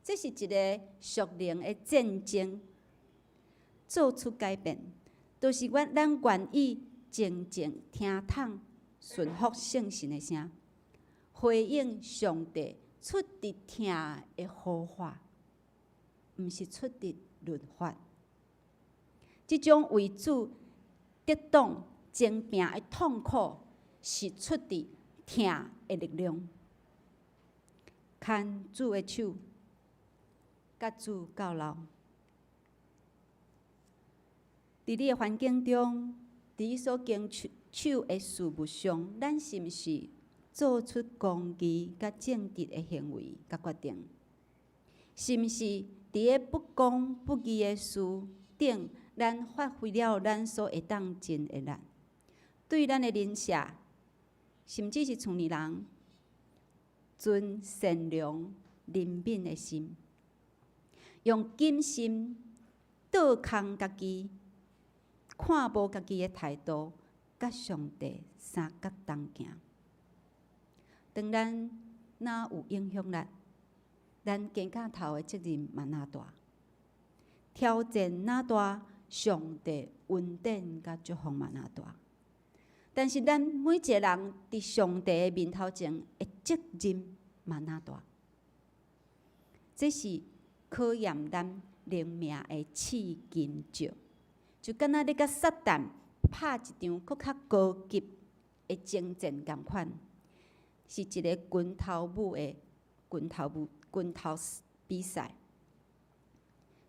這是一個屬靈的戰爭，做出改變，就是咱願意靜靜聽筒順服聖神的聲，回應上帝出佇疼的呼喚，毋是出佇律法。這種為主抵擋爭拼的痛苦，是出佇疼的力量。牽主的手，佮主到老。佇你的環境中，佇你所經手的事物上，咱是毋是做出公義佮正直的行為佮決定？是毋是佇个不公不義的事頂，咱發揮了咱所會當盡的力，對咱的鄰舍，甚至是厝內人，存善良憐憫的心，用謹慎倒空家己，看無家己的態度，佮上帝相佮同行。當咱若有影響力，咱肩胛頭的責任嘛若大，挑戰若大，上帝恩典佮祝福嘛若大。但是咱每一個人佇上帝的面頭前的責任嘛若大，這是考驗咱靈命的試金石，就敢若咧佮撒旦拍一場閣較高級的爭戰仝款，是一個拳頭舞的拳頭舞拳頭比賽。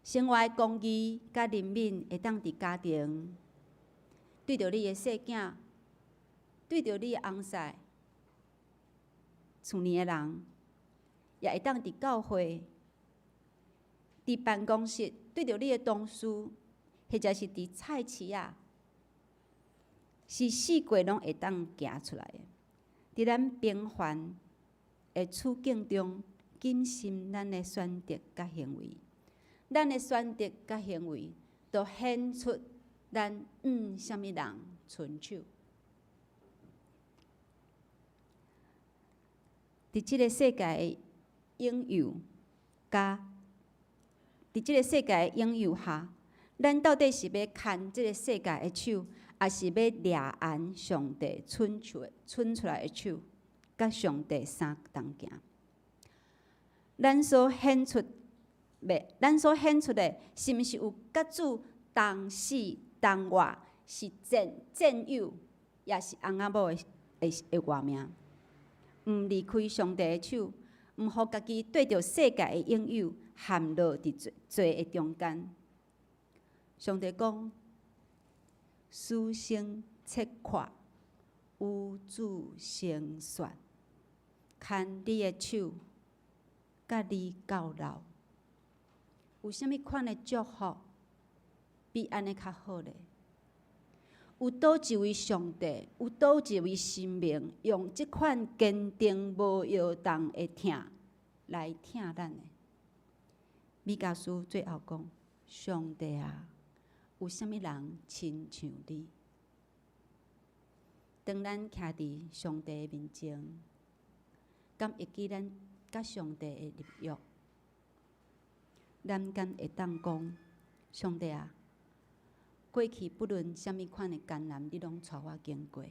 生活的公義佮憐憫會當佇家庭，對著你的細囝，對著你的翁婿、厝內的人，也會當佇教會、佇辦公室，對著你的同事，或者是佇菜市仔，是四界攏會當行出來的。佇咱平凡的處境中，謹慎咱的選擇佮行為，咱的選擇佮行為，就顯出咱向啥物人伸手。佇這个世界的引誘，佮佇這个世界的引誘下，咱到底是欲牽這个世界的手，抑是欲掠絚上帝伸出來的手，佮上帝相同行？咱所顯出袂，咱所顯出的，是毋是有佮主同死同活，是戰友，抑是翁仔某的活命？毋離開上帝的手，毋予家己綴著世界的引誘，陷落佇罪的中間。上帝講：死生切塊，與主成全，牽你的手，佮你到老。有啥物款的祝福比按呢較好咧？有佗一位上帝，有佗一位神明，用這款堅定無搖動的疼來疼咱的。彌迦書最後講：上帝啊，有啥物人親像你？當咱徛佇上帝的面前，敢會記咱佮上帝的立約？咱敢會當講：上帝啊，過去不論啥物款的艱難，你攏帶我經過。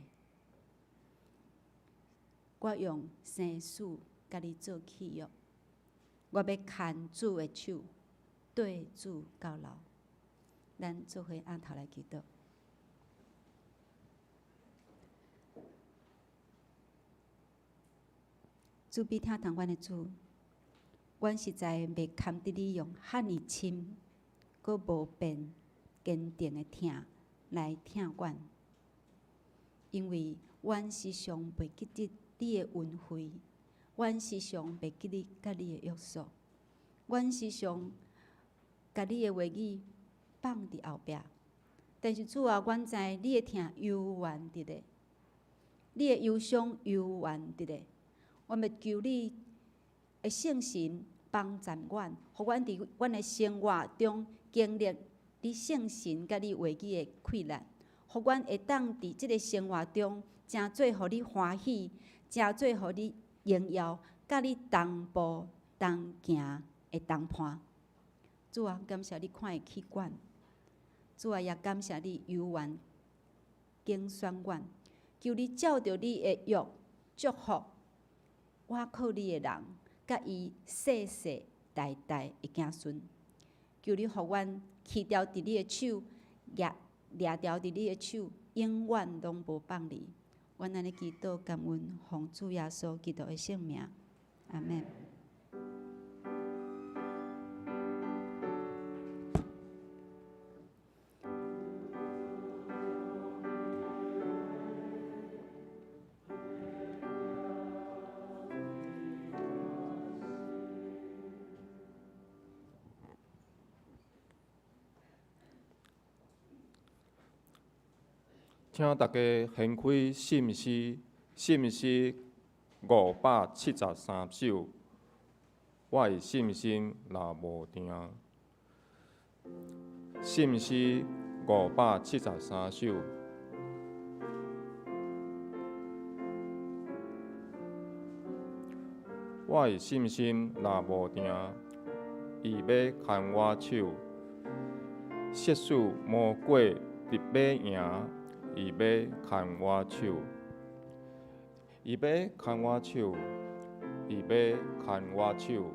我用生死佮你做契約，我欲牽主的手，綴主到老。咱做伙按頭來祈禱。慈悲疼痛阮的主，阮實在袂堪得你用遐爾深、閣無變、堅定的疼來疼阮，因為阮時常袂記得你的恩惠，阮時常袂記得佮你的約束，阮時常共你的話語放佇後壁。但是主啊，阮知你的疼猶原佇咧，你的憂傷猶原佇咧。阮欲求你的聖神幫助阮，予阮佇阮的生活中經歷你聖神佮你話語的氣力，予阮會當佇這个生活中，成做予你歡喜，成做予你榮耀，佮你同步同行的同伴。主啊，感謝你看會起阮，主啊，也感謝你猶原揀選阮，求你照著你的約祝福倚靠你的人，佮伊世世代代的子孫。求你予阮牽牢佇你的手，掠牢佇你的手，永遠攏無放離。阮按呢祈禱感恩，奉主耶穌基督的聖名，阿們。請大家掀開信詩，信詩573首。我的信心若無定。信詩573首。我的信心若無定，伊欲牽我手，即使魔鬼直欲贏，伊欲牽我手，伊欲牽我手，伊欲牽我手，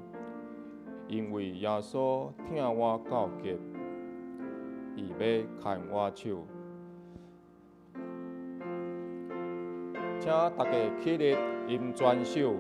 因為耶穌疼我到極，伊欲牽我手。請大家起立，音專守。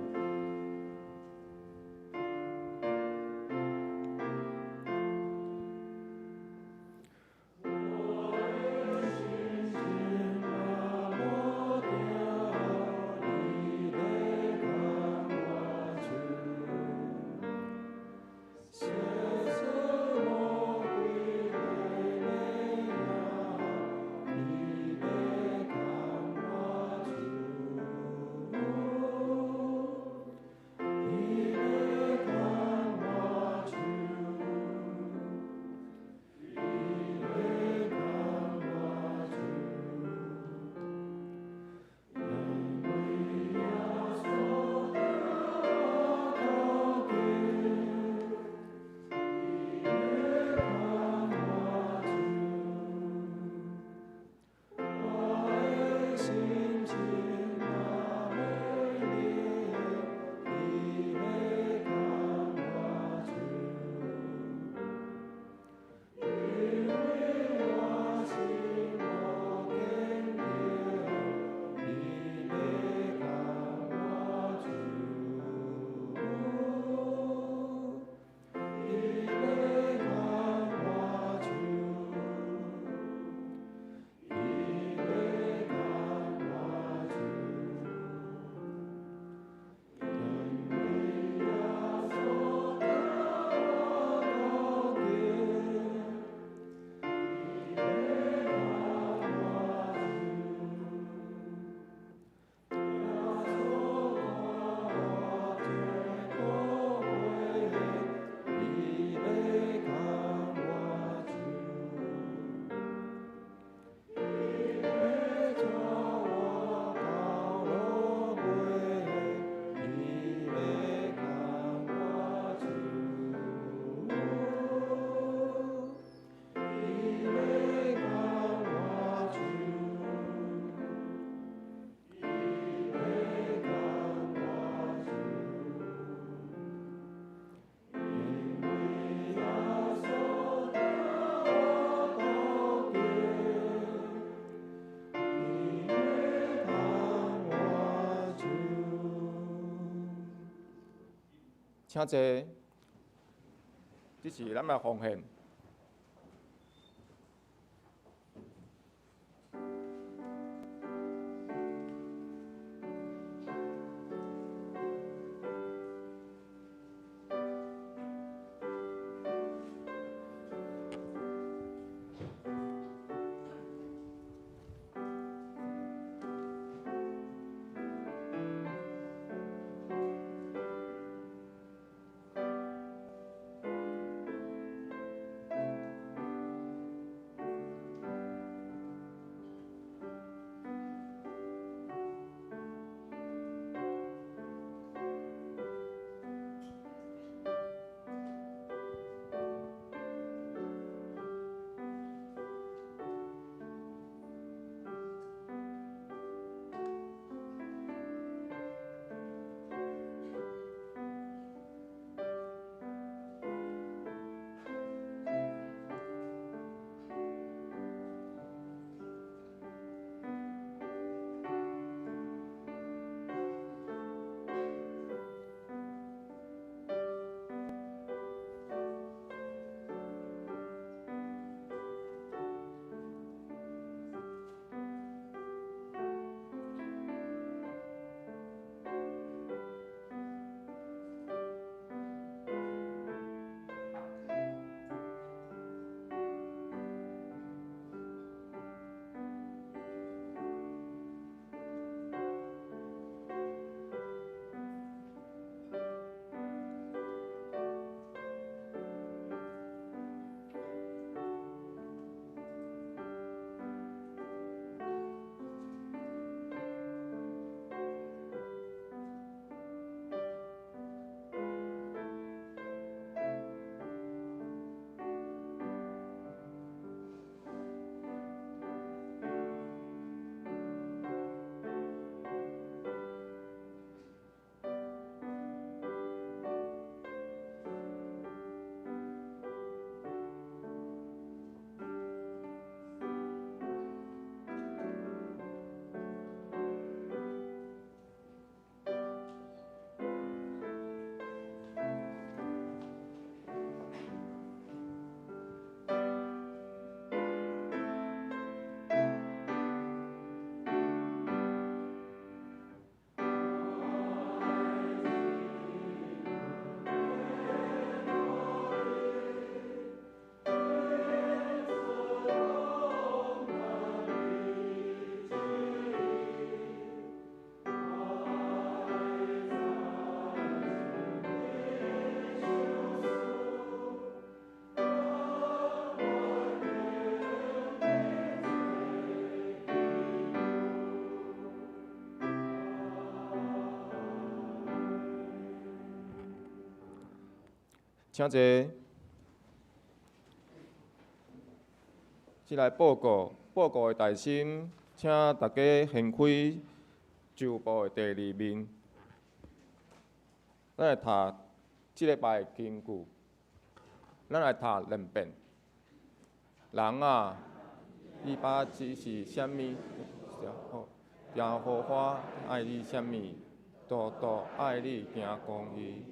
請坐，這是咱的奉獻。請坐。這來報告，報告的大心，請大家掀開周報的第二面。咱來讀這禮拜的經句，咱來讀兩遍。人啊，你把指示啥物？耶和華愛你啥物？獨獨愛你行公義，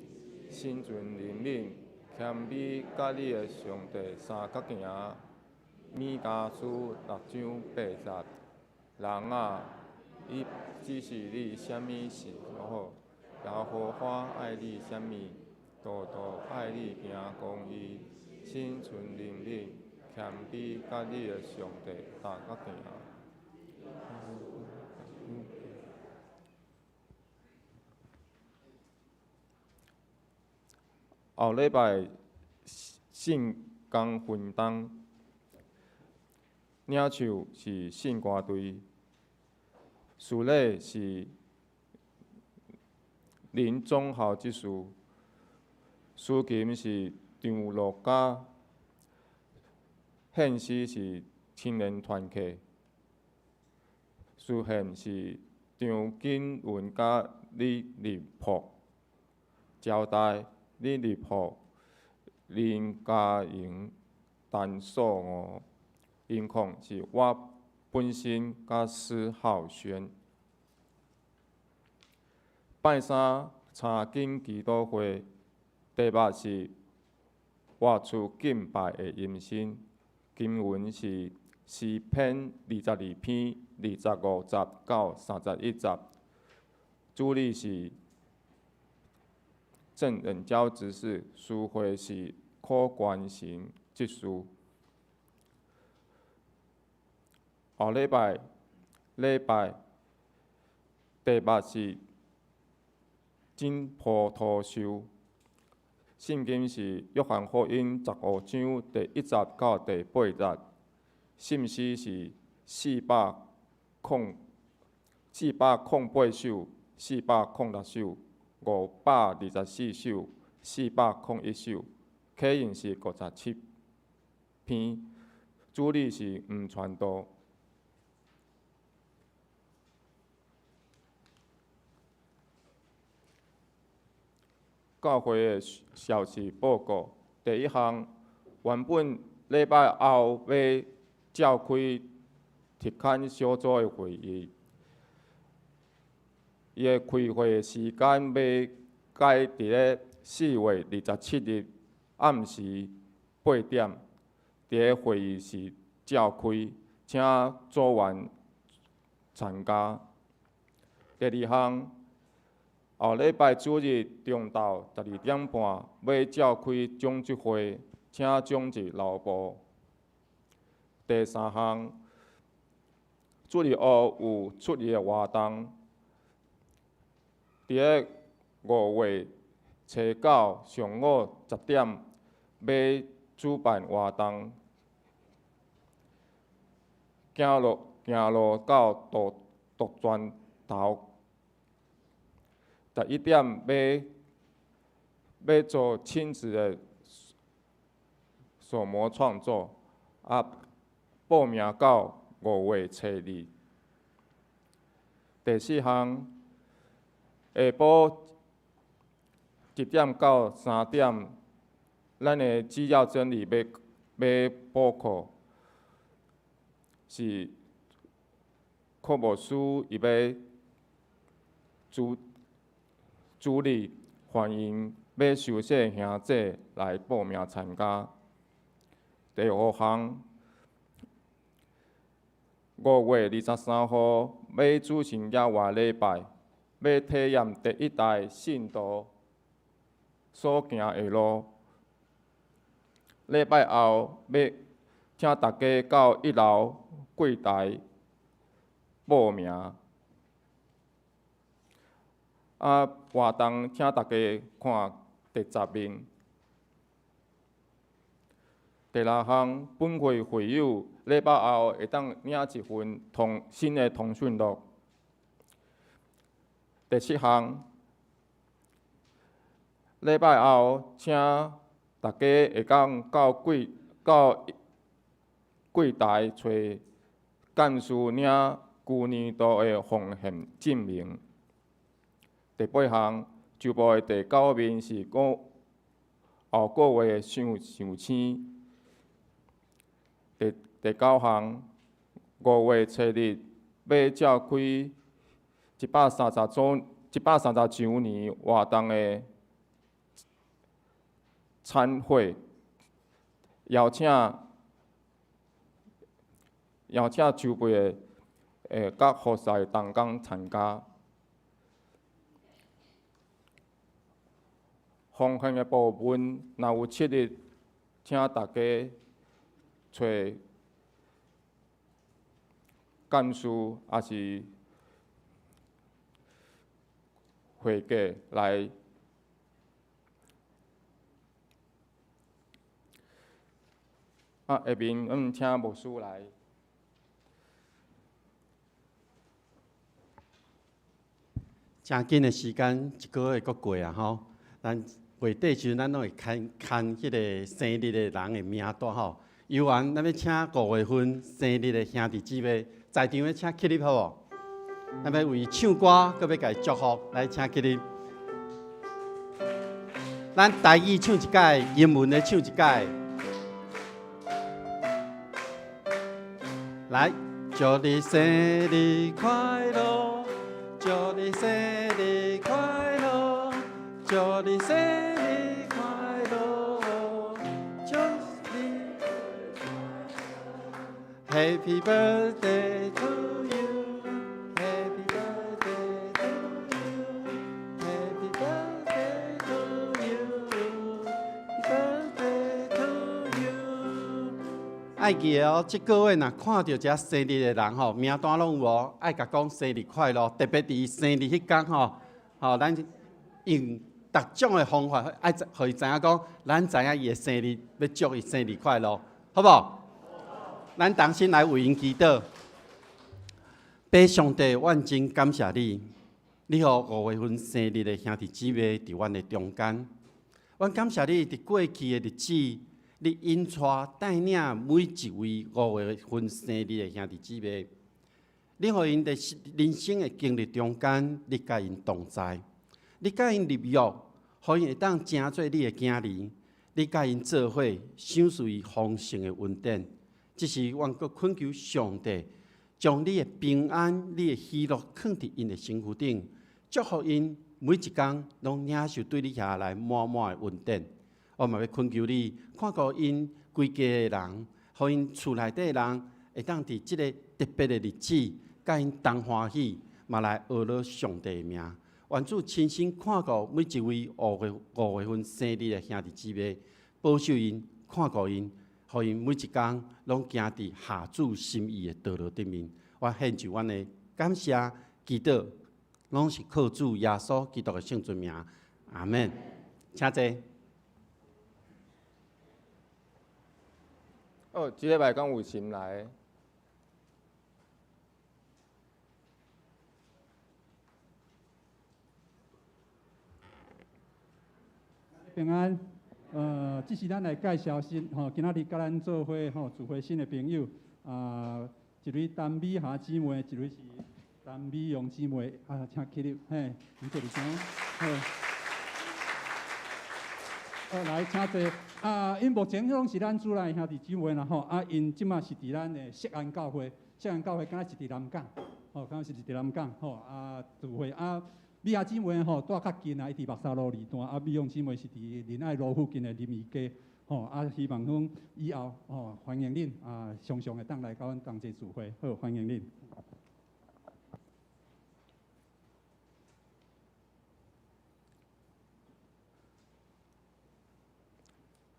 心存憐憫，謙卑佮你的上帝相佮行。彌迦書六章八節。人啊，伊指示你啥物是好？耶和華愛你啥物？獨獨愛你行公義，心存憐憫，謙卑佮你的上帝相佮行。後禮拜聖工分擔，領袖是聖歌隊，司禮是林忠豪執事，司琴是張樂嘉，獻詩是青年團契，司獻是張景文佮李立璞，招待李立璞、林嘉瑩、陳素娥，音控是我本身佮施浩軒。拜三查經祈禱會。題目是活出敬拜的音聲，經文是詩篇22篇25節到31節。主理是鄭仁嬌執事，司會是柯關賢執事。後禮拜禮拜題目是真葡萄樹，聖經是約翰福音15章第1節到第8節，信息是408首、406首、524首、401首，啟引是57篇，主理是吳傳道。教會的消息報告，第一項，原本禮拜後欲召開特刊小組的會議，伊的開會時間欲改佇咧4月27日暗時8點，佇咧會議室召開，請組員參加。第二項，後禮拜主日中晝12點半，欲召開長執會，請長執留步。第三項，主日學有出入的活動，佇咧5月初9上午10點，欲主辦活動，行路到渡船頭。11點欲做親子的手模創作，啊，報名到5月初2。第四項，下晡1點到3點，咱的資料整理欲補課，是柯牧師伊欲主理，歡迎欲受洗的兄弟來報名參加。第五項，5月23號欲舉行野外禮拜，欲體驗第一代信徒所行的路。禮拜後欲請大家到1樓櫃台報名。啊，活動請大家看第10面。第六項，本會會友禮拜後會當領一份新的通訊錄。第七項，禮拜後請大家會當到櫃台揣幹事領舊年度的奉獻證明。第八項，周報的第9面是講後個月的上星。第9項，5月初日欲召開130週年活動的餐會，邀請籌備的佮服侍的同工參加。奉獻的部分，若有7日，請大家揣幹事，抑是會計來。啊，下面阮請牧師來。誠緊的時間，一個月閣過啊吼，咱月底時陣，咱攏會牽牽彼个生日的人的名單吼。猶原，咱欲請5月份生日的兄弟姊妹，在場的請起立好無？咱欲為唱歌，閣欲共伊祝福，來請起立。咱台語唱一擺，英文的唱一擺。來，祝你生日快樂，祝你生日快樂，祝你生日快 Happy birthday to you. Happy birthday to you. Happy birthday to you. Happy birthday to you. 愛記得哦，這個月若看著這生日的人吼，名單攏有哦，愛共講生日快樂，特別佇生日彼工吼，吼，咱用逐種的方法，愛予伊知影講，咱知影伊的生日，欲祝伊生日快樂，好無？咱同心來為𪜶祈禱。父上帝，阮真感謝你，你予五月份生日的兄弟姊妹佇阮的中間。阮感謝你佇過去的日子，你引帶帶領每一位五月份生日的兄弟姊妹，你予𪜶佇人生的經歷中間，你佮𪜶同在，你佮𪜶立約，予𪜶會當成做你的囝兒，你佮𪜶做伙，賞賜伊豐盛的恩典。這時，阮閣懇求上帝，將你的平安、你的喜樂囥佇𪜶的身軀頂，祝福𪜶每一工攏領受對你遐來滿滿的恩典。我嘛欲懇求你，看顧𪜶規家的人，予𪜶厝內底的人，會當佇這个特別的日子，佮𪜶同歡喜，嘛來學了上帝的名。願主親身看顧每一位五月份生日的兄弟姊妹，保守𪜶，看顧𪜶，予𪜶每一工攏行佇合主心意的道路頂面。我獻上阮的感謝祈禱，攏是靠主耶穌基督的聖尊名。阿們。請坐。哦，這禮拜敢有新來的？平安，這是咱來介紹新吼，今仔日佮咱做伙吼聚會新的朋友，啊，一位陳美霞姊妹，一位是陳美容姊妹，啊，請起立，嘿，你這裡先，好，來，請坐。啊，𪜶目前攏是咱主內兄弟姊妹啦吼，啊，𪜶這馬是佇咱的錫安教會，錫安教會敢若是佇南港，吼，敢若是佇南港，吼，啊，聚會啊。美霞姊妹吼住較近啊，伊佇白沙路二段，啊，美容姊妹是佇仁愛路附近的林義街，吼，啊，希望講以後吼歡迎恁啊，常常會當來佮阮同齊聚會，好，歡迎恁。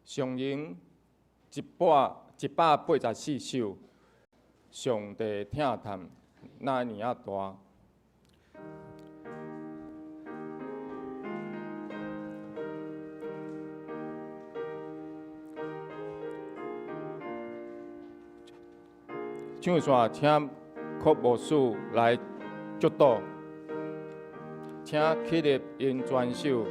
上詠184首，上帝疼痛哪爾仔大。唱煞，請柯牧師來祝禱，請起立用全首。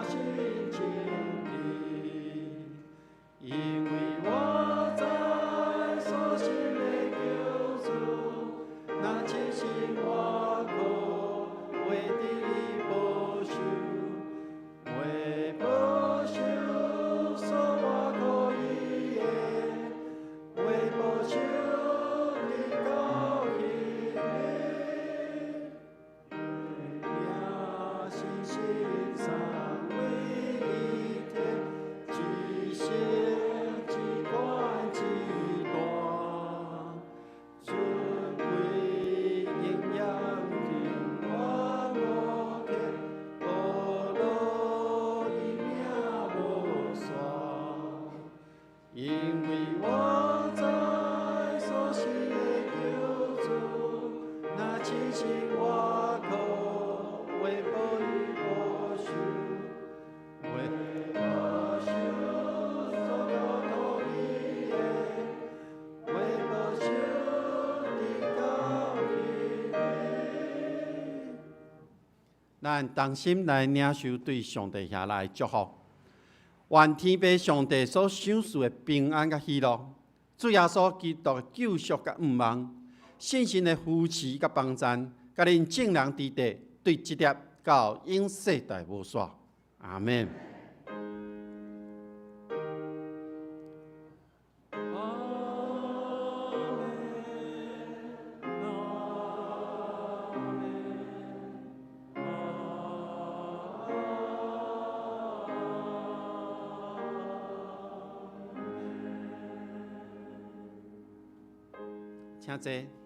心清洁，因為我知所信的救主，若親身活靠，會得伊保守，會保守所倚靠伊的，會保守直到彼日。信心三位一體，一聖一權一大，尊貴榮耀永遠無窮，呵咾伊名無煞。因為我知所信的救主，若親身活靠，會保伊保守，會保守所交託伊的，會保守直到彼日。咱同心來領受對上帝遐來的祝福，願天父上帝所賞賜的平安佮喜樂，主耶穌基督的救贖佮向望，聖神的扶持佮幫贊，佮恁眾人佇地對這粒到永世代無煞。阿門。阿門，阿門，阿門。請坐。